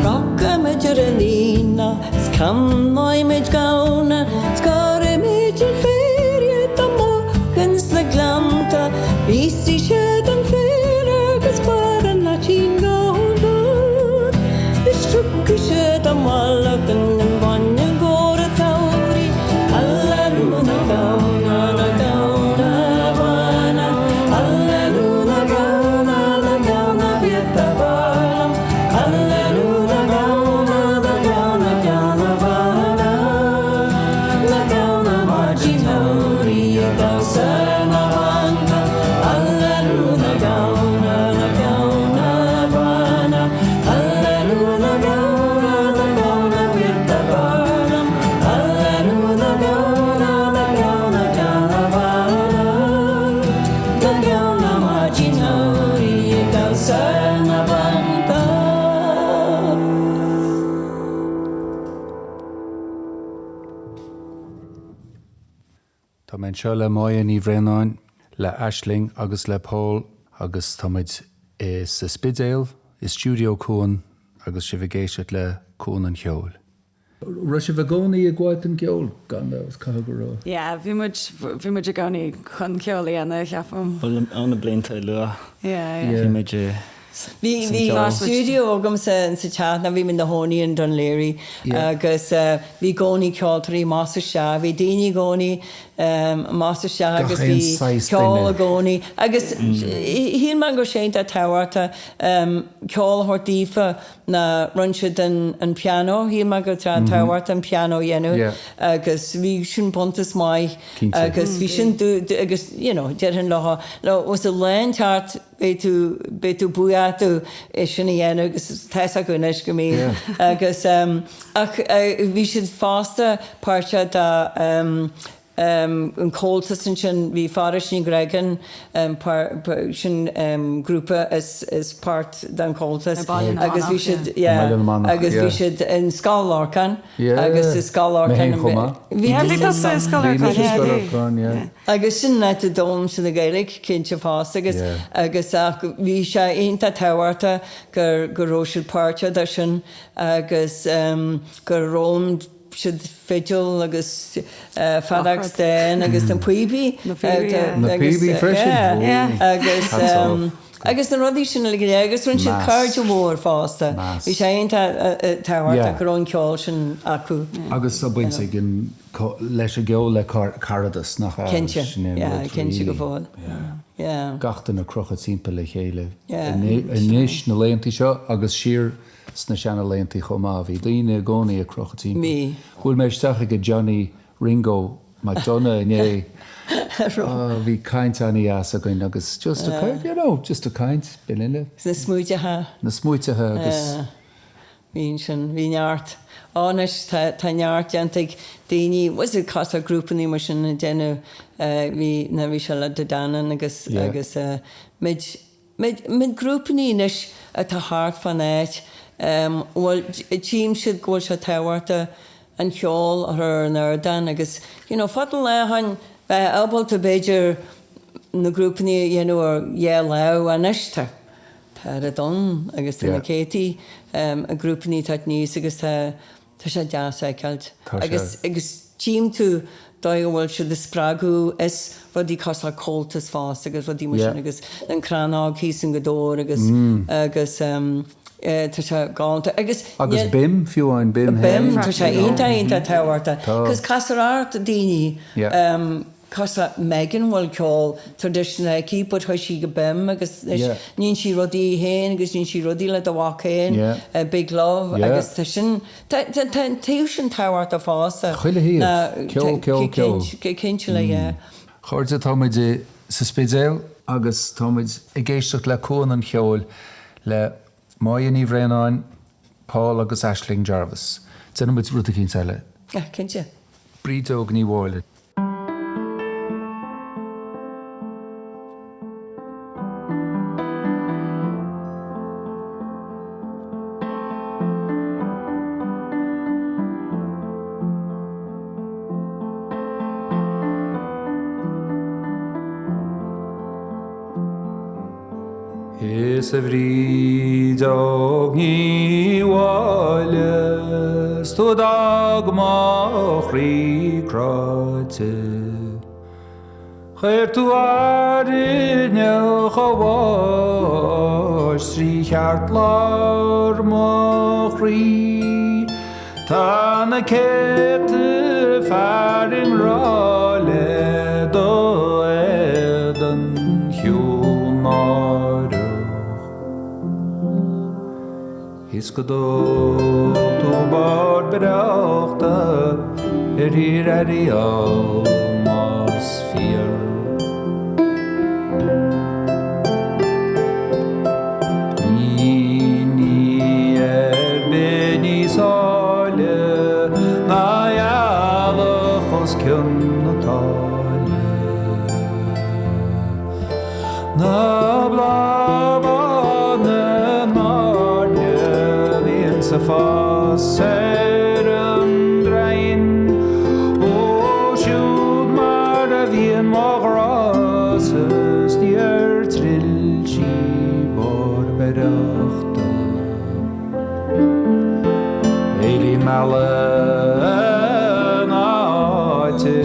Rachaimid ar an aonach 's ceannóimid gamhna 's scarfaimid an féar iad amach ins na gleannta Íosfaidh siad an féar agus barr an fhaitín gallda Is tiocfaidh siad abhaile chun an bhainne i gcomhair an tsamhraidh Aililiú na gamhna, na gamhna bána Aililiú na gamhna, na gamhna beag ab fhearr liom Aililiú na gamhna, na gamhna geala bána Na gamhna maidin shamhraidh ag damhsa na banta Aililiú na gamhna, na gamhna bána Aililiú na gamhna, na gamhna beag ab fhearr liom Aililiú na gamhna, na gamhna geala bána Na gamhna maidin shamhraidh ag damhsa na banta. Tá mé anseo le Máire Ní Bhraonáin, le Aisling agus le Pól agus tá muid sa Spidéal, i Stiúideo Cuan agus sibh ag éisteacht le Cuan an Cheoil. Raibh sibh i gcónaí ag gabháil don gceol, gan dabht, caithfidh go raibh? Yeah, bhí muid, bhí muid i gcónaí chun ceol a dhéanamh, cheapaim. Bhuel, ó na blianta luath. Yeah, yeah. Bhí muid i. Bhí bhí stiúideo agamsa insa teach ná bhí mé 'na chónaí in Dún Laoghaire agus bhí i gcónaí ceoltóirí amach is isteach, bhí daoine i gcónaí amach is isteach agus bhí ceol i gcónaí agus shíl mé go raibh sé iontach tábhachtach ceol a thabhairt daofa ná rinne siad an pianó, shíl mé go raibh sé tábhachtach an pianó a dhéanamh agus bhí sin bunús maith agus bhí sin agus you know déarfainn leo nó was a lán teacht beidh tú beidh tú buíoch tú é sin a dhéanamh agus tá fhios acu anois go mbíonn agus ach bhí siad fosta páirteach de an Comhaltas ansin, bhí Fearghas Ní Ghreagáin, sin grúpa is is páirt den Chomhaltas agus bhí siad yeah agus bhí siad in Scoil Lorcáin agus i Scoil Lorcáin bhí bhí tusa i Scoil Lorcáin yeah. Agus sin an áit a d'fhoghlaim siad na Gaeilge cinnte fosta agus agus ach bhí sé iontach tábhachtach gur go raibh siad páirteach de sin agus gur fhoghlaim siad fidil agus feadóg stáin agus na píobaí. Na píobaí freisin. Agus agus na rudaí sin uilig go léir agus rinne siad cairde mhór fosta. Bhí sé iontach tábhachtach go raibh an ceol sin acu. Agus tá baint ag an leis an gceol le caradas, nach ea? Cinnte, yeah, cinnte go fóill. Yeah. Gach duine ag crochadh timpeall le chéile anois na laethanta seo agus siar Sna seana laethanta chomh maith, bhí daoine i gcónaí ag crochadh timpeall. Bhuail mé isteach ag Johnny Ringo McDonagh inné. Bhí caint an-dheas againn agus just a caint, you know, just a caint, b'in uile. Na smaoitithe. Na smaoitithe agus. Bhí ansin, bhí neart. Á anois tá, tá neart déanta ag daoine, was it cosúil grúpannaí mar sin ag déanamh, bhí, na bhí sé le De Danann agus, agus muid, Na grúpannaí anois atá thart fán áit, bhuel, tchím siad go bhfuil sé tábhachtach an ceol a chur ar an ardán agus, you know, fada an lá ó shin, bheith ábalta b'fhéidir na grúpannaí a dhéanamh ar dhá lámh, anois tá, tá oiread ann agus tá na céadtaí grúpannaí ag teacht aníos agus tá, Tá sé deas a fheiceáilt. Tá sé. Agus, agus tchím tú dóigh a bhfuil siad ag spreagadh is rudaí cosúil le Comhaltas fosta agus rudaí mar sin agus an Crannóg thíos in Gaoth Dobhair agus, agus tá sé galánta. Agus Agus BIM, fiú amháin BIM féin. BIM, tá sé iontach, iontach tábhachtach. Tá. Cos castar ort daoine. Yeah. Cosúil le Megan bhfuil ceol traidisiúnta aici but chuaigh sí go BIM agus anois níonn sí rudaí í féin agus níonn sí rudaí le do mhac féin, Big Love agus tá sin, tá an taobh sin tábhachtach fosta. Chuile thaobh, ceol, ceol, ceol. Cinnte le yeah. Chairde, tá muid sa Spidéal agus tá muid ag éisteacht le Cuan an Cheoil le Máire Ní Bhraonáin, Paul agus Aisling Jarvis. Déanfaidh muid rud eicínt eile. Cinnte. Brídeog Ní Mháille. Is a Bhrídeog Ní Mháille 's tú a d'fhág mo chroí cráite Chuir tú airneach an bháis trí cheartlár mo chroí Tá na céadta fear i ngrá le do éadan chiúin náireach Is go dtug tú bearbaireachta ar thír Oiriall más fíor. Níl ní ar bith níos áille ná eallach os cionn na táille. Na bláthanna in airde a bhíonns ag fás ar an dtraighean, Ó siúd mar a bhíonn mo ghrá-sa 's níor thrill sí bearbaireachta. Béilí meala na háite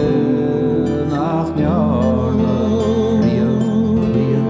nach ndearna riamh rian.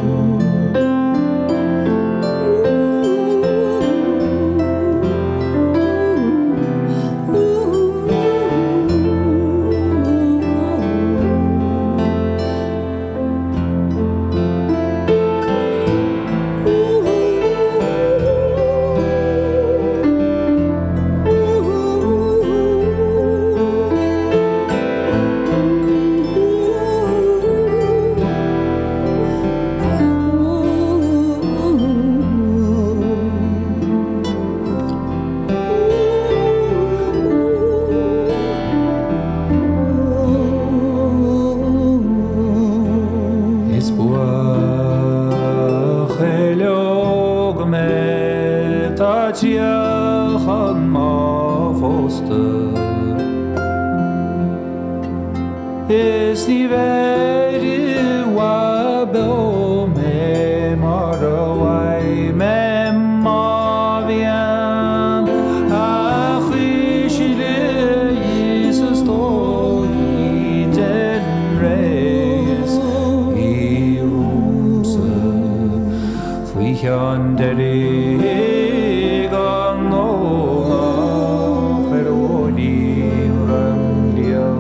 Is ní bheidh i bhfad beo mé mara bhfaighidh mé mo mhian A chuisle is is dóigh den ré is í romhamsa Faoi cheann deiridh an Domhnach ar bhóithrín Dhroim Liag.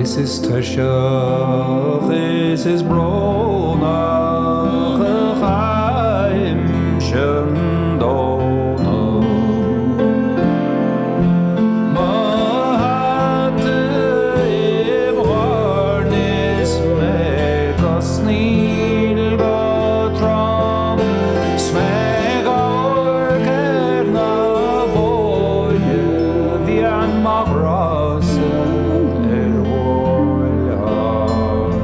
Is is tuirseach is is brónach a chaithimse an Domhnach. Mo hata im dhorn is mé ag osnaíl go trom 's mé ag amharc ar na bóithre bhean mo ghrása ar oileán.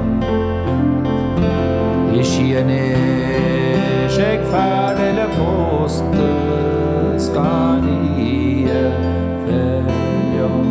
Is í anois ag fear eile pósta 's gan í a bheith liom.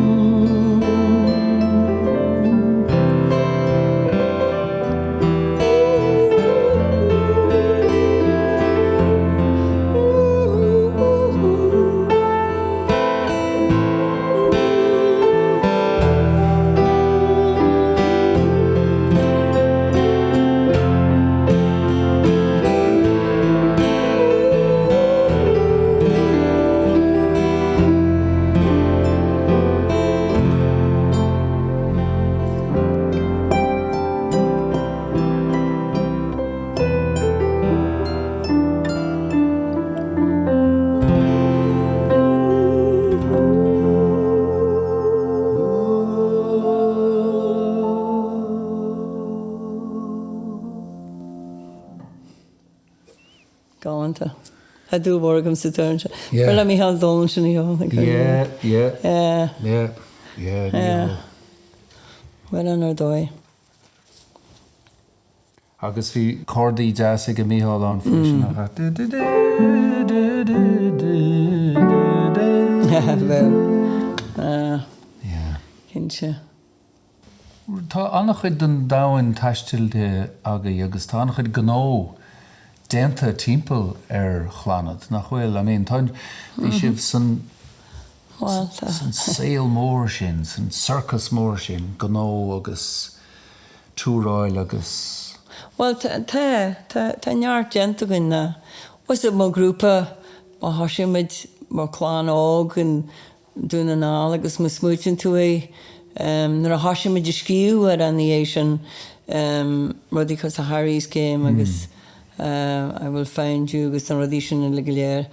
Galánta. Tá dúil mhór agam sa dán seo. Yeah. B'fhearr le Mícheál Dolan sin a cheol. Yeah, yeah. Yeah. Yeah, yeah, Mícheál. Bhuel, ar dóigh. Agus bhí cordaí deas ag Mícheál ann freisin, nach ea? Bheadh. Cinnte. Tá an-chuid den domhan taistealta agaibh agus tá an-chuid gnó déanta timpeall ar Chlannad, nach bhfuil? I mean, tá, bhí sibh san, san saol mór sin, san circus mór sin, gnó agus. túráil agus. Bhuel, tá, tá, tá neart déanta againn na, bhfuil 's agat, mar ghrúpa, má thosaigh muid mar chlann óg i nDún na nGall agus má smaoitíonn tú é, nuair a thosaigh muid ag scríobh amhráin ina dhiaidh sin, rudaí cosúil le Harry's Game agus I Will Find You agus na rudaí sin uilig go léir,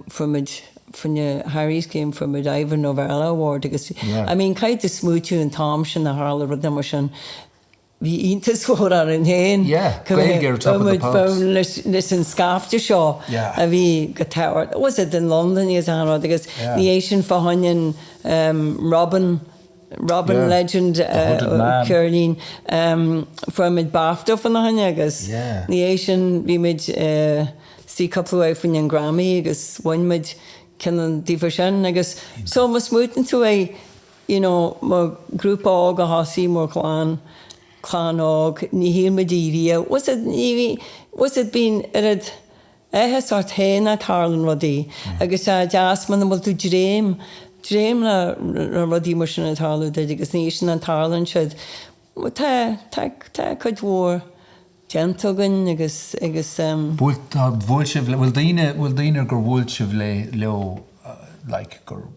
fuair muid, fá choinne Harry's Game fuair muid Ivor Novello Award agus I mean caithfidh tú smaoitiú an t-am sin a tharla rudaí mar sin, bhí iontas mhór orainn féin go raibh muid leis an scaifte seo a bhí go tábhachtach, was it in London agus achan rud agus ina dhiaidh sin fá choinne Robin Robin Legend ceirnín. Fuair muid BAFTA fána choinne agus ina dhiaidh sin bhí muid istigh cúpla uair fá choinne an Grammy agus bhain muid ceann daofa sin agus so má smaoitíonn tú é you know mar grúpa óg a thosaigh mar chlann, clann óg, ní shíl muid riamh, was it, ní bhí, was it bíonn oiread áthas ort féin a tarlaíonn rudaí agus tá sé deas muna bhfuil tú dréim, dréim le rudaí mar sin ag tarlú duit agus ní sin an tarlaíonn siad. Tá, tá, tá cuid mhór déanta againn agus, agus. Bhuail, tá, bhuail sibh le, bhfuil daoine, bhfuil daoine gur bhuail sibh le, leo like gur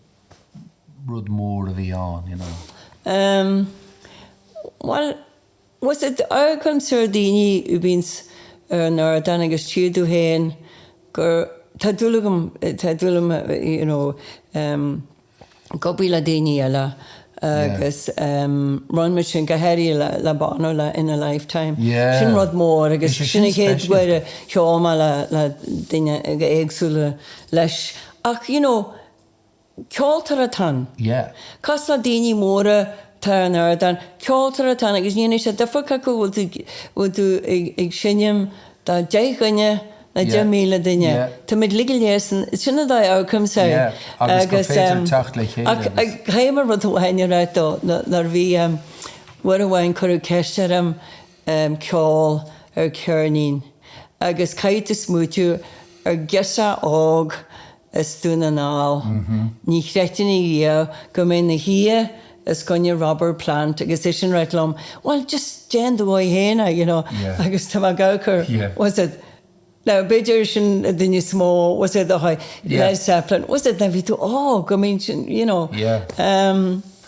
rud mór a bhí ann, you know? Em, bhuel. Was it amharcaimse ar daoine a bhíonns ar an ardán agus tchí tú féin gur, tá dúil agam, tá dúil agam you know em ag obair le daoine eile agus em rinne muid sin go háirithe le le Bono le In a Lifetime. Yeah. Sin rud mór agus Bhí sé sin sin an chéad speisialta. uair a cheol mé le le daoine éagsúla leis ach you know Ceoltóir atá ann. Yeah. Cosúil le daoine móra atá ar an ardán, ceoltóir atá ann agus ní dhéanfaidh sé difear cé acu bhfuil tú, bhfuil tú ag, ag seinm do 10 dhuine nó 10,000 duine. Yeah. Táimid uilig go léir san, sin an dóigh a amharcaimse air. Yeah, agus gur féidir teacht le chéile Ach, agus. caithfidh mé rud amháin a rá dó, nuair a bhí, uair amháin cuireadh ceist orm ceol ar cheirnín agus caithfidh tú smaoitiú ar ghirseach óg as Dún na nGall. Ní chreidfinn ariamh go mbeinn 'na shuí os coinne Robert Plant agus eisean ag ráit liom, well just déan do dhóigh féin é, you know, agus tá mé ag amharc ar, was it, now b'fhéidir sin an duine is mó, was it, a Led Zeppelin, was it, now bhí tú óg, I mean sin, you know.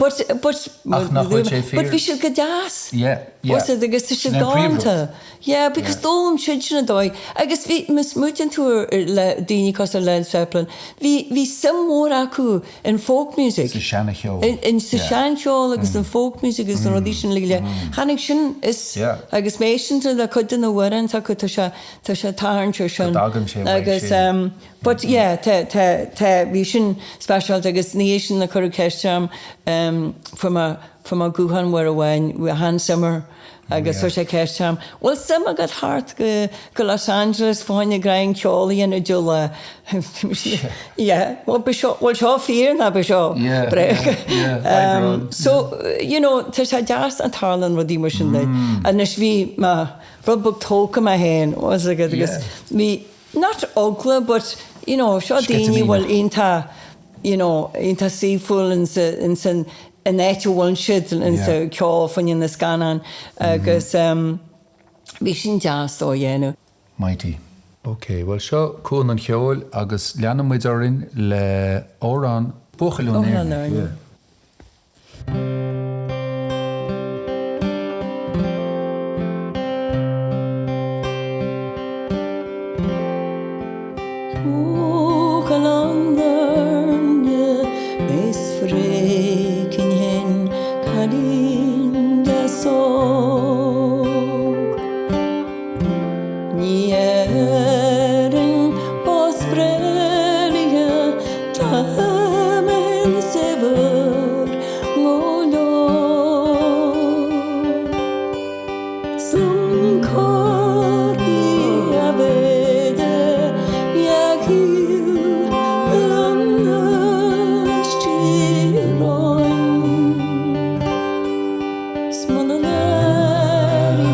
But, but, Ach nach bhfuil sé fíor? But bhí siad go deas. Yeah, yeah. Was it, agus tá siad Sin an príomhrud. galánta. Yeah, because d'fhoghlaim siad sin an dóigh. Agus bhí, má smaoitíonn tú ar le daoine cosúil le Led Zeppelin, bhí, bhí suim mhór acu in folk music. Sa seancheol. In, in, sa Yeah. seancheol agus in folk music agus na rudaí sin uilig le. Tháinig sin is, Yeah. agus má éisteann tú le cuid de na hamhráin s'acu, tá sé, tá sé ag tarraingt ar sin. Go dtagann sé uaidh Agus, sin. um, But yeah, tá, tá, tá, bhí sin speisialta agus ina dhiaidh sin a cuireadh ceist orm, em, fuair mé, fuair mé guthán uair amháin, bhí Hans Zimmer agus chuir sé ceist orm, bhfuil suim agat theacht go, go Los Angeles fá choinne greim ceoil a dhéanamh de le, yeah, bhuel ba seo, bhfuil seo fíor nó ba seo bréag? Em, so, you know, tá sé deas an tarlaíonn rudaí mar sin duit. Anois bhí mé rud beag tógtha mé féin, was agat agus bhí, not eagla but you know seo daoine a bhfuil iontach you know iontach saoithiúil in sa in san in áit a bhfuil siad in sa ceol fá choinne na scannán agus um bhí sin deas dó a dhéanamh. Mighty. Ok, bhuel seo Cuan an Cheoil agus leanfaidh muid orainn le amhrán Buachaill ón Éirne. Buachaill ón Éirne is feicfinn fhéin cailín deas óg. Ní dhéarfainn bás breá léithe dá mbeinn saibhir go leor. 'S liom corcaí a bheidh i Tíoráin. 'S muna n-airím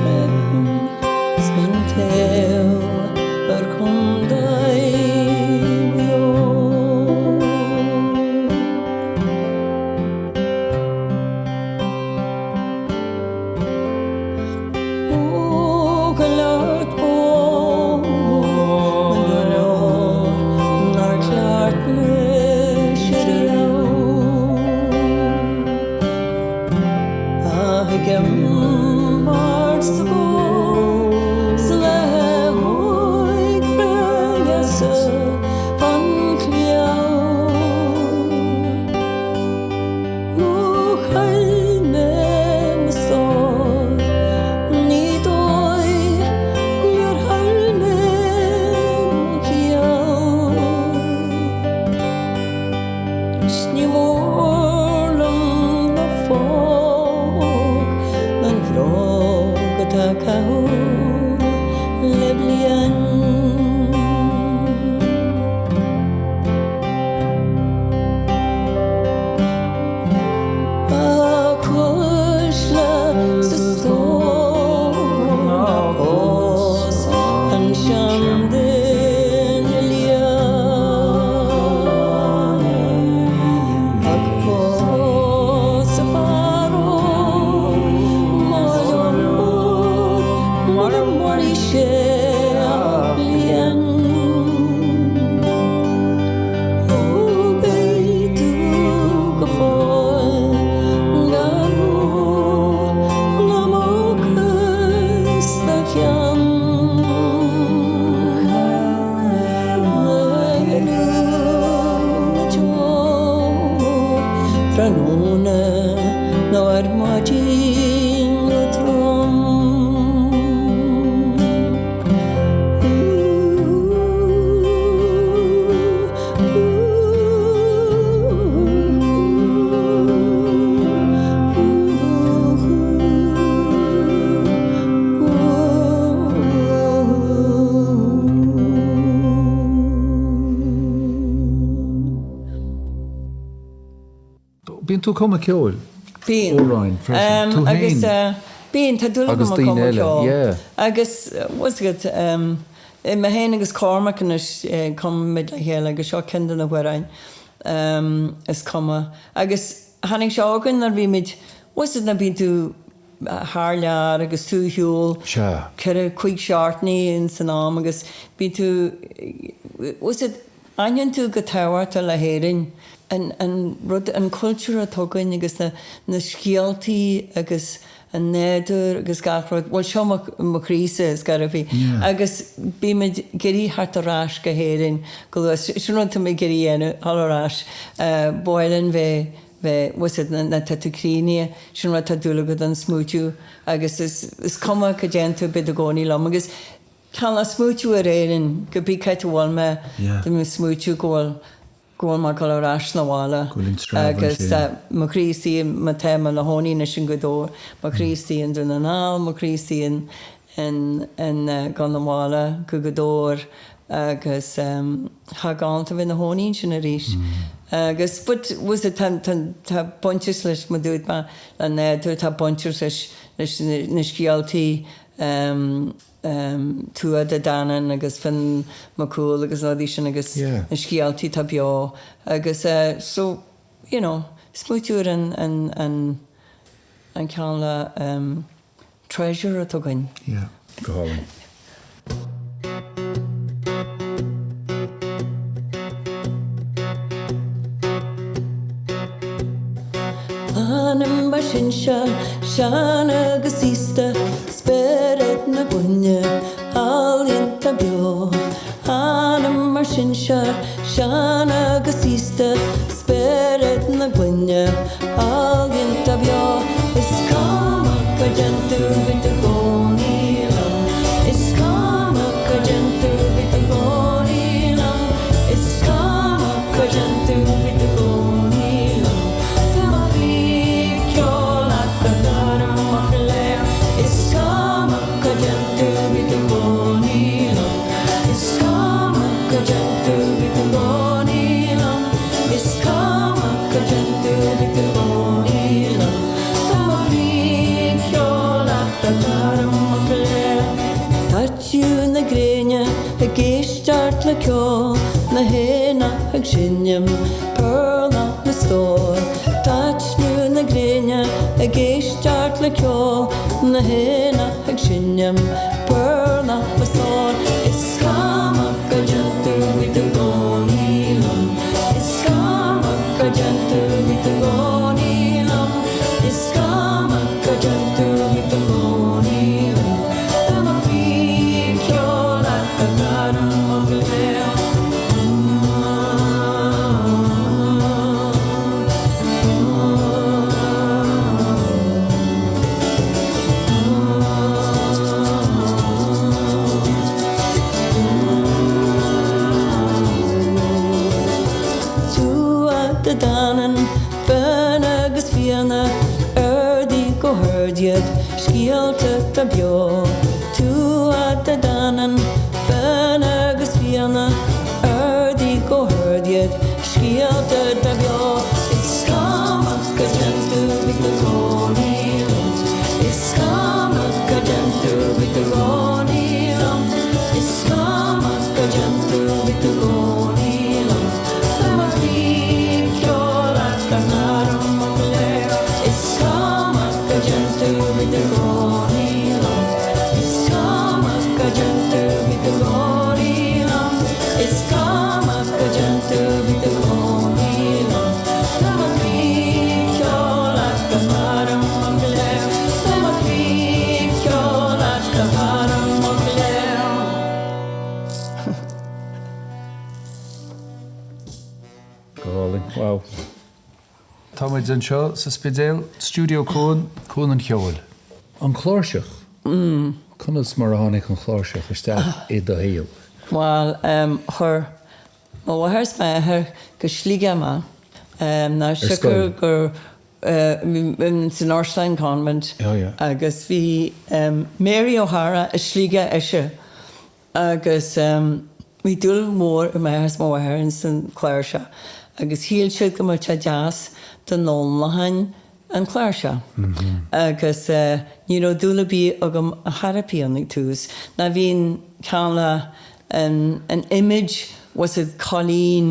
mé 's an taobh ar Chontae Mhaigh Eo. Buachaill ard óg mo leor nár chleacht mise riamh. Ach ag imirt sa gcól 's le hóig bhreá fan chliabh. Má chaill mé mo stór, ní dóigh gur chaill mé mo chiall. 'S ní mór liom ná fág an bhróg atá á caitheamh le bliain. A cuisle 's a stór ná pós an seanduine liath. Ach pós a fear óg mo leor mura mairfidh sé ach bliain. Ó beidh tú go fóill gan báidín go trom. Bíonn tú ag cumadh ceoil? Bíonn. Amhráin freisin. Tú féin? Agus bíonn, tá dúil Agus agam ag daoine cumadh eile, ceoil. yeah. Agus, bhfuil 's agat, mé féin agus Cormac anois, cumaimid le chéile agus seo ceann de na hamhráin is cuma. Agus tháinig sé chugainn nuair a bhí muid, bhfuil 's agat nuair a bíonn tú thar lear agus tú ar shiúl 4, 5 seachtainí in san am agus bíonn tú, bhfuil 's agat, aithníonn tú chomh tábhachtach le hÉirinn, an, an rud, an cultúr atá againn agus na, na scéaltaí agus an nádúr agus gach rud, bhuel seo mo, mo chroísa is gar a bhí agus bímid ag iarraidh theacht ar ais go hÉirinn go luath, sin rud tá mé ag iarraidh a dhéanamh, dhul ar ais, ba mhaith linn bheith, bheith, bhfuil 's agat, nuair atá tú críochnaithe, sin rud tá dúil agat an smaoitiú agus is, is cuma cá dtéann tú beidh tú i gcónaí liom agus tá mé ag smaoitiú ar Éirinn, go bí cá háit a bhfuil mé, tá mé ag smaoitiú go bhfuil, go bhfuil mé ag dul ar ais 'na bhaile agus mo chroí istigh, má tá mé 'na chónaí anois in Gaoth Dobhair, mo chroí istigh i nDún na nGall, mo chroí istigh in, in, in, dul 'na bhaile go Gaoth Dobhair agus tá galánta bheith 'na chónaí ansin arís. Agus but bhfuil 's agat tá, tá, tá bainteach leis mar dúirt mé le nádúr, tá bainteach leis, leis na scéaltaí Tuatha Dé Danann agus Fionn Mac Cumhaill agus na rudaí sin agus na scéaltaí atá beo agus so you know smaoitiú ar an, an, an, an ceann le treasure atá againn. Yeah, go hálainn. Anam ár sinsear, sean agus aosta, Spiorad na clainne, ealaíonta beo. Anam ár sinsear, sean agus aosta, Spiorad na clainne, ealaíonta beo. Is cuma cá dtéann tú, beidh tú i gcónaí liom. Is cuma cá dtéann tú, beidh tú i gcónaí liom. Is cuma cá dtéann tú, beidh tú i gcónaí liom. Tá mo chroí ag ceol leat a chara mo chléir. Is cuma cá dtéann tú, beidh tú i gcónaí liom. Is cuma cá dtéann tú, beidh tú i gcónaí liom. Is cuma cá dtéann tú, beidh tú i gcónaí liom. Tá mo chroí ag ceol leat a chara mo chléir. Taitneamh na gréine ag éisteacht le ceol na héanach ag seinm péarla mo stór. Taitneamh na gréine ag éisteacht le ceol na héanach ag seinm péarla mo stór. Is cuma cá dtéann tú beidh tú i gcónaí liom. Is cuma cá dtéann tú beidh tú i gcónaí liom. Is cuma cá dtéann tú beidh tú i gcónaí liom. Tá mo chroí ag ceol leat a chara mo chléir. Tuatha Dé Danann, Fionn agus Fianna, ardaigh go hard iad, scéalta atá beo. Tuatha Dé Danann, Fionn agus Fianna, ardaigh go hard iad, scéalta atá beo. Is cuma cá dtéann tú, beidh tú i gcónaí liom. Is cuma cá dtéann tú, beidh tú i gcónaí liom. Is cuma cá dtéann tú, beidh tú i gcónaí liom. Tá mo chroí ag ceol leat a chara mo chléir. Is cuma cá dtéann tú, beidh tú i gcónaí liom. Is cuma cá dtéann tú, beidh tú i gcónaí liom. Is cuma cá dtéann tú, beidh tú i gcónaí liom. Tá mo chroí ag ceol leat a chara mo chléir. Tá mo chroí ag ceol leat a chara mo chléir. Go hálainn. Wow. Tá muid. muid anseo sa Spidéal, Stiúideo Cuan, Cuan an Cheoil. An chláirseach. Conas mar a tháinig an chláirseach isteach i do shaol? Bhuel, chuir mo mháthair is m'athair go Sligeach mé, ná Ar scoil? siocair gur san Ursuline Convent agus bhí Mary O'Hara as Sligeach ise agus bhí dúil mhór ag m'athair is mo mháthair ins an chláirseach agus shíl siad go mbeadh sé deas dá n-fhoghlaimeoinn an chláirseach agus ní raibh dúil ar bith agam ar chor ar bith ann ag tús ná bhí an cineál an an image was it cailín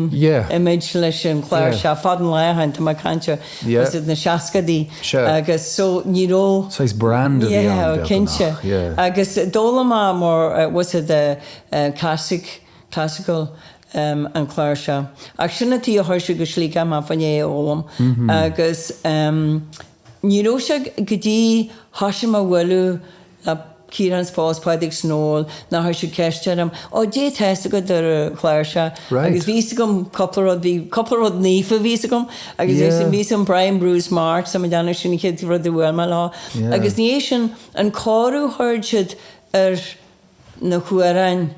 image leis an chláirseach fad an lá ó shin tá mé ag caint ar was it na seascadaí agus so ní raibh Saghas brand a bhí ann yeah beag cinnte nach yeah. Agus d'fhoghlaim mé mar was it classic classical an chláirseach ach sin an tuige a chuir siad go Sligeach mé fá choinne é a fhoghlaim agus ní raibh sé go dtí thoisigh mé a bhualadh le Ciarán 's Paul 's Pádraig 's Noel ná chuir siad ceist orm, Ó, dé tá fhios agat ar an chláirseach? Right. Agus bhí fhios agam cúpla rud, bhí cúpla rud naofa bhí fhios agam agus bhí Yeah. bhí fhios agam Brian Brew's March, tá mé ag déanamh sin an chéad rud a bhuail mé leo. Yeah. Agus ina dhiaidh sin, an cóiriú a chuir siad ar na hamhráin,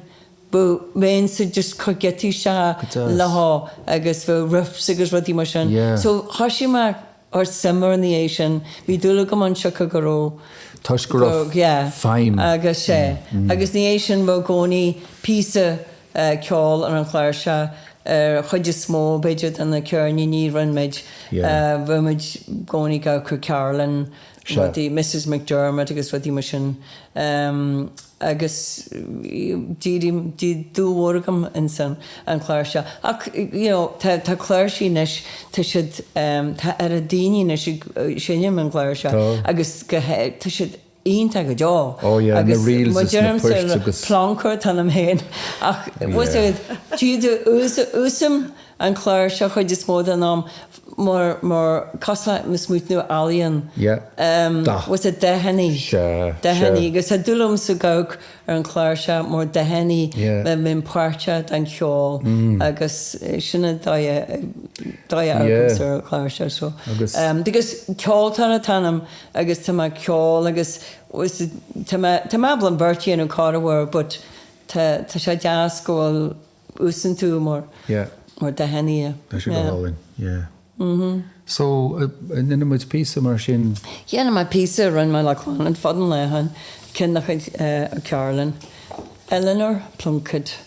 ba bheinnse just cur giotaí isteach Go deas. leo agus bheadh riffs agus rudaí mar sin. Yeah. So thoisigh mé cur suim air ina dhiaidh sin. Bhí dúil agam ann siocair go raibh. Toisc go raibh yeah. feidhm. Agus sea. Agus ina dhiaidh sin bheadh i gcónaí píosa ceoil ar an chláirseach ar chuid is mó b'fhéidir de na ceirníní a rinne muid. Yeah. Bheadh muid i gcónaí ag cur Carolyn, Sea. rudaí, Mrs McDermott agus rudaí mar sin. Agus d'éirigh, bhí dúil mhór agam ins an chláirseach. Ach you know tá tá cláirsí anois, tá siad tá oiread daoine anois ag seinm an chláirseach Tá. agus go tá siad iontach go deo. Oh yeah, na Agus reels má is na deirimse poirt agus. plonker atá ionam féin ach Yeah. yeah. Siad úsáidim an chláirseach chuid is mó den am mar mar cosúil le smaoineamh ealaíon. Yeah. Dath. Was it dathannaí? Sea, Dathannaí sea. agus tá dúil agamsa ag amharc ar an chláirseach mar dathannaí Yeah. le bheith páirteach den cheol agus sin an dóigh a dóigh a Yeah. amharcaimse ar an chláirseach so. Agus. Because ceoltóir atá ionam agus tá mé ag ceol agus was it tá mé tá mé ábalta an bheirt a dhéanamh corruair but tá tá sé deas go bhfuil úsáideann tú mar Yeah. mar dathannaí. Tá sé go hálainn, yeah. So, an ndéanfaidh muid píosa mar sin? Dhéanfaidh mé píosa a rinne mé le Clann fad an lae ó shin, ceann de chuid O'Carolan, Eleanor Plunkett.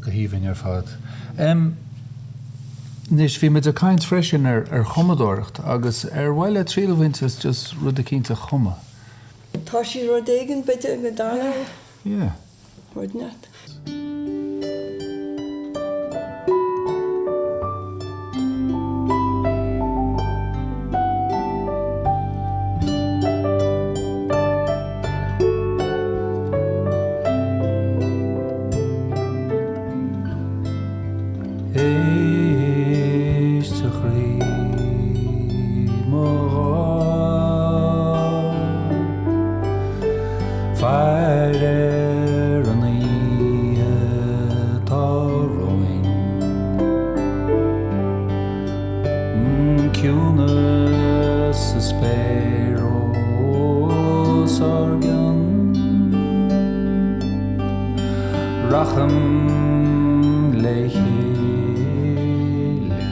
Go haoibhinn ar fad. Anois, bhí muid ag caint freisin ar chumadóireacht agus ar mhaith leat triail a bhaint as just rud eicínt a chumadh? Tá sí rud éigin, b'fhéidir, go dtarlódh. Yeah. Rud inteacht. Éist a chroí, mo ghrá, Faire ar an oíche atá romhainn. Ciúnas sa spéir os ár gcionn. Rachaim le chéile ann.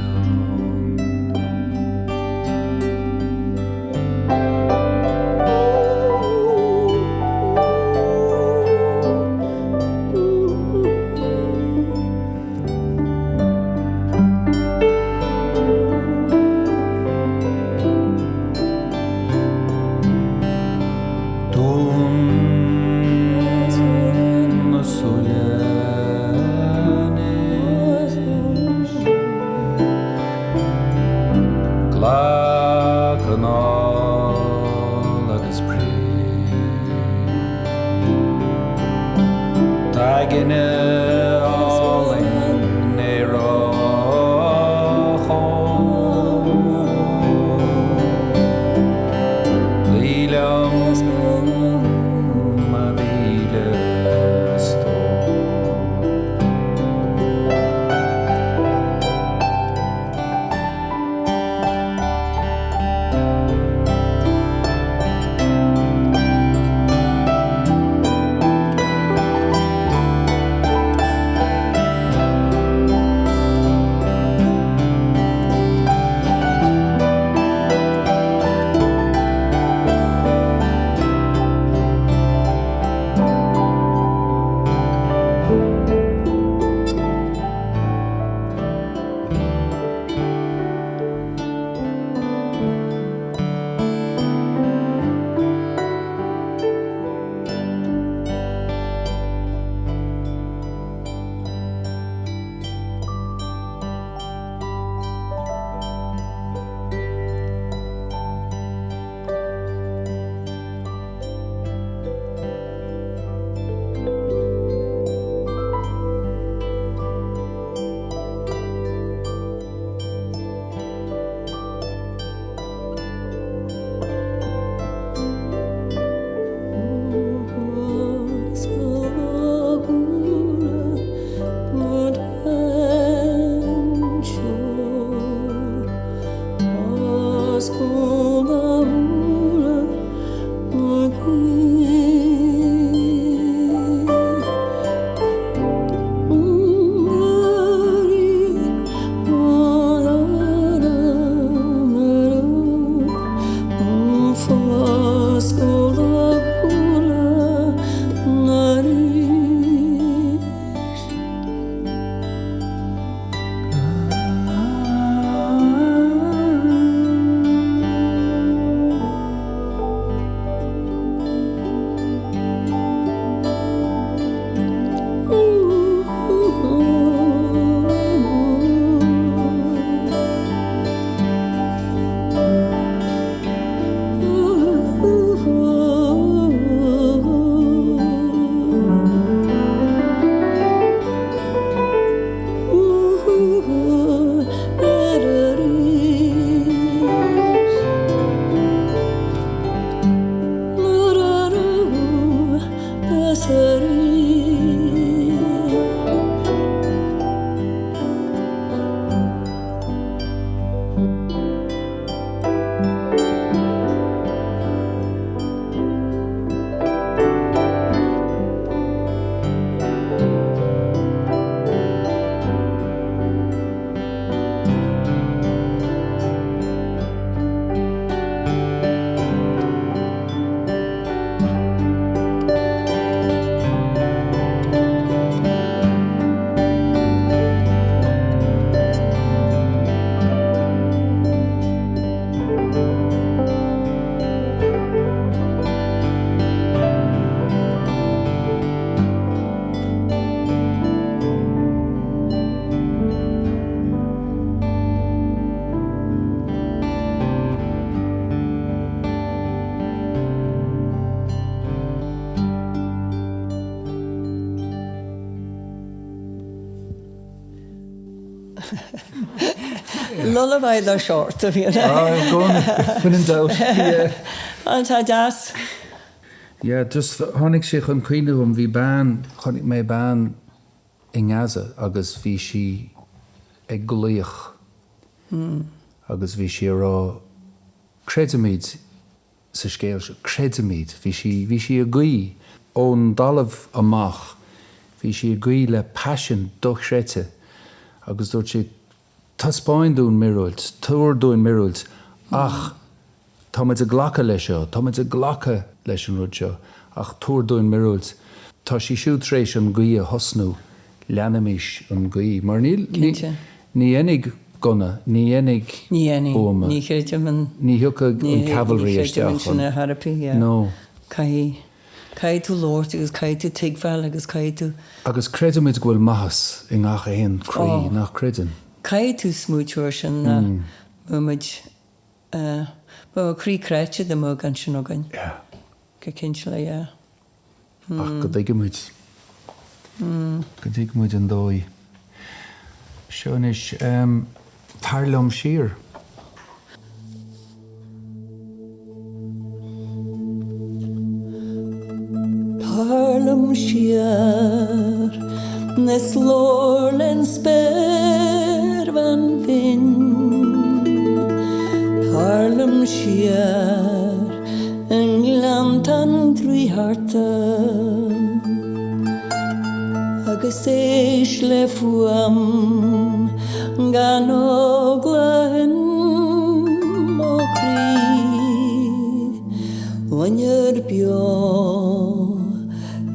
Dún na súile anois. Glac anáil agus pray. D'aigne álainn aerach óg. Luí liom a mhíle stór. Lullaby do short a bhí ann. Ah, i gcónaí, when in doubt, yeah. An tá deas. Yeah, just tháinig sé chun cuimhne dhom, bhí bean, chonaic mé bean i nGaza agus bhí sí ag glaoch agus bhí sí ag rá, creidimid sa scéal seo, creidimid, bhí sí, bhí sí ag guí ón dtalamh amach, bhí sí ag guí le paisean dochreidte agus dúirt sí, Taispeáin dúinn míorúilt, tabhair dúinn míorúilt, ach tá muid ag glacadh leis seo, tá muid ag glacadh leis an rud seo, ach tabhair dúinn míorúilt. Tá sí siúd tar éis an guí a thosnú, leanaimis an guí, mar níl, ní, ní dhéanfaidh gunna, ní dhéanfaidh buama, Ní chreidim in, ní thiocfaidh an cavalry ní chreidim isteach ansin chun, ar therapy, yeah. no. Caithfidh, Caithfidh tú labhairt agus caithfidh tú tuigbheáil agus caithfidh tú. Agus creidimid go bhfuil maitheas i ngach aon croí, nach gcreideann? Caithfidh tú smaoitiú ar sin ná mbeadh muid, bheadh croí cráite dá mbeadh gan sin againn. Yeah. Go cinnte le, yeah. Ach go dtuigimid. Go dtuigimid an dóigh. Seo anois, Tar Liom Siar. Tar liom siar is labhair linn spéirbhean bhinn Tar liom siar i nGleanntán Draíodhachta Agus éist le fuaim gan eagla in mo chroí Loinnir beo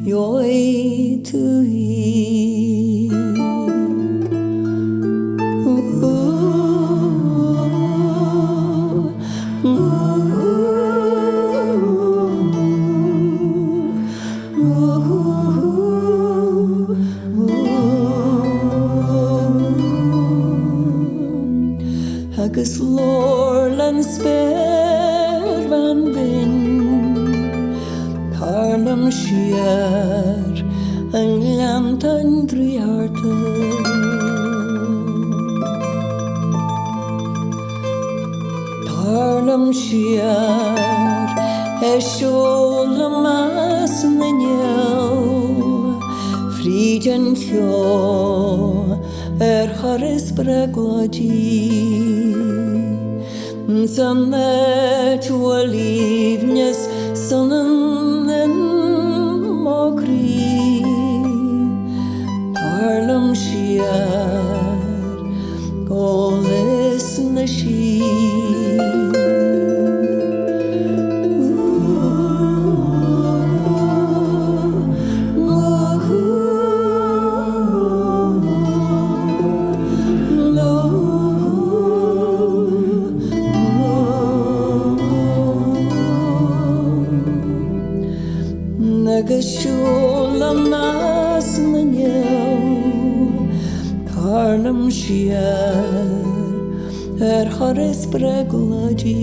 gheobhaidh tú í. Agus labhair le'n spéirbhean bhinn Tar liom siar i nGleanntáin Draíodhachta. Tar liom siar ag siúl i measc na néal fríd an cheo ar thuras brioblóidí San áit a bhfuil aoibhneas soineann in mo chroí Tar liom siar Ó Lios na Sí. Agus siúl i measc na néal. Tar liom siar ar thuras brioblóidí.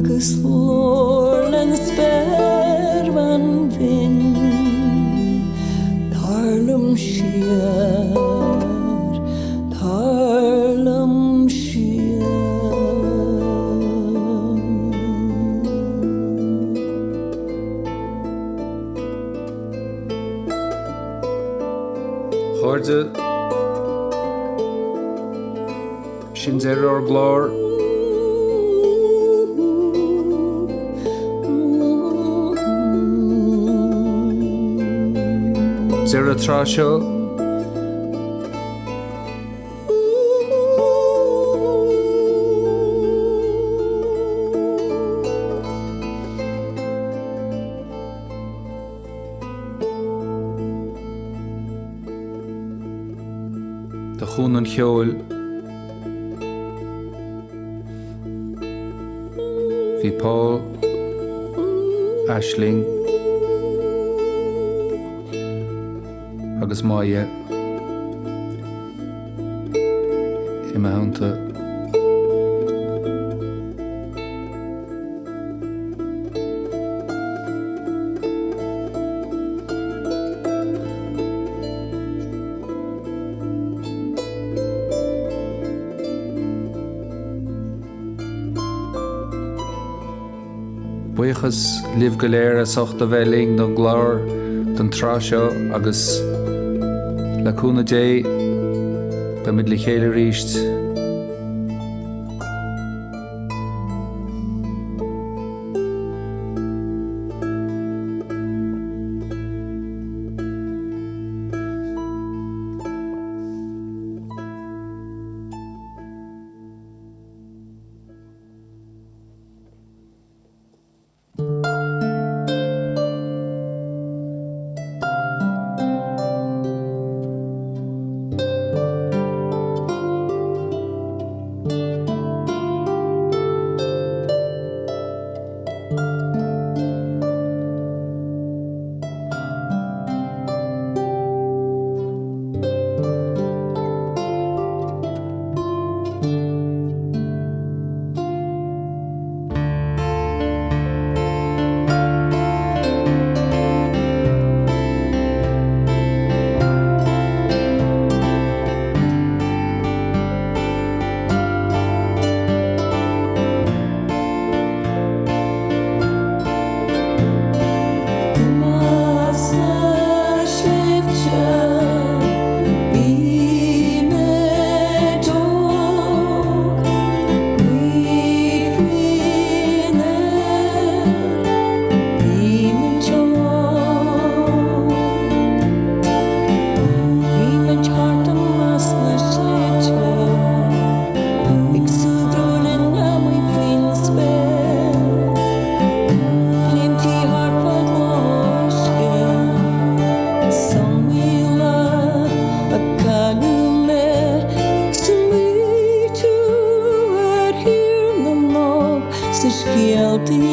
Agus labhair le'n spéirbhean bhinn. Tar liom siar, tar liom siar. A chairde, sin deireadh ár gclár. Deireadh an tsraith seo. Cuan an Cheoil. Bhí Paul, Aisling agus Máire i mo theannta. Buíochas libh go léir as ucht a bheith linn don gclár don tráth seo agus le cúnamh Dé beimid le chéile arís. Sa scéaltaí.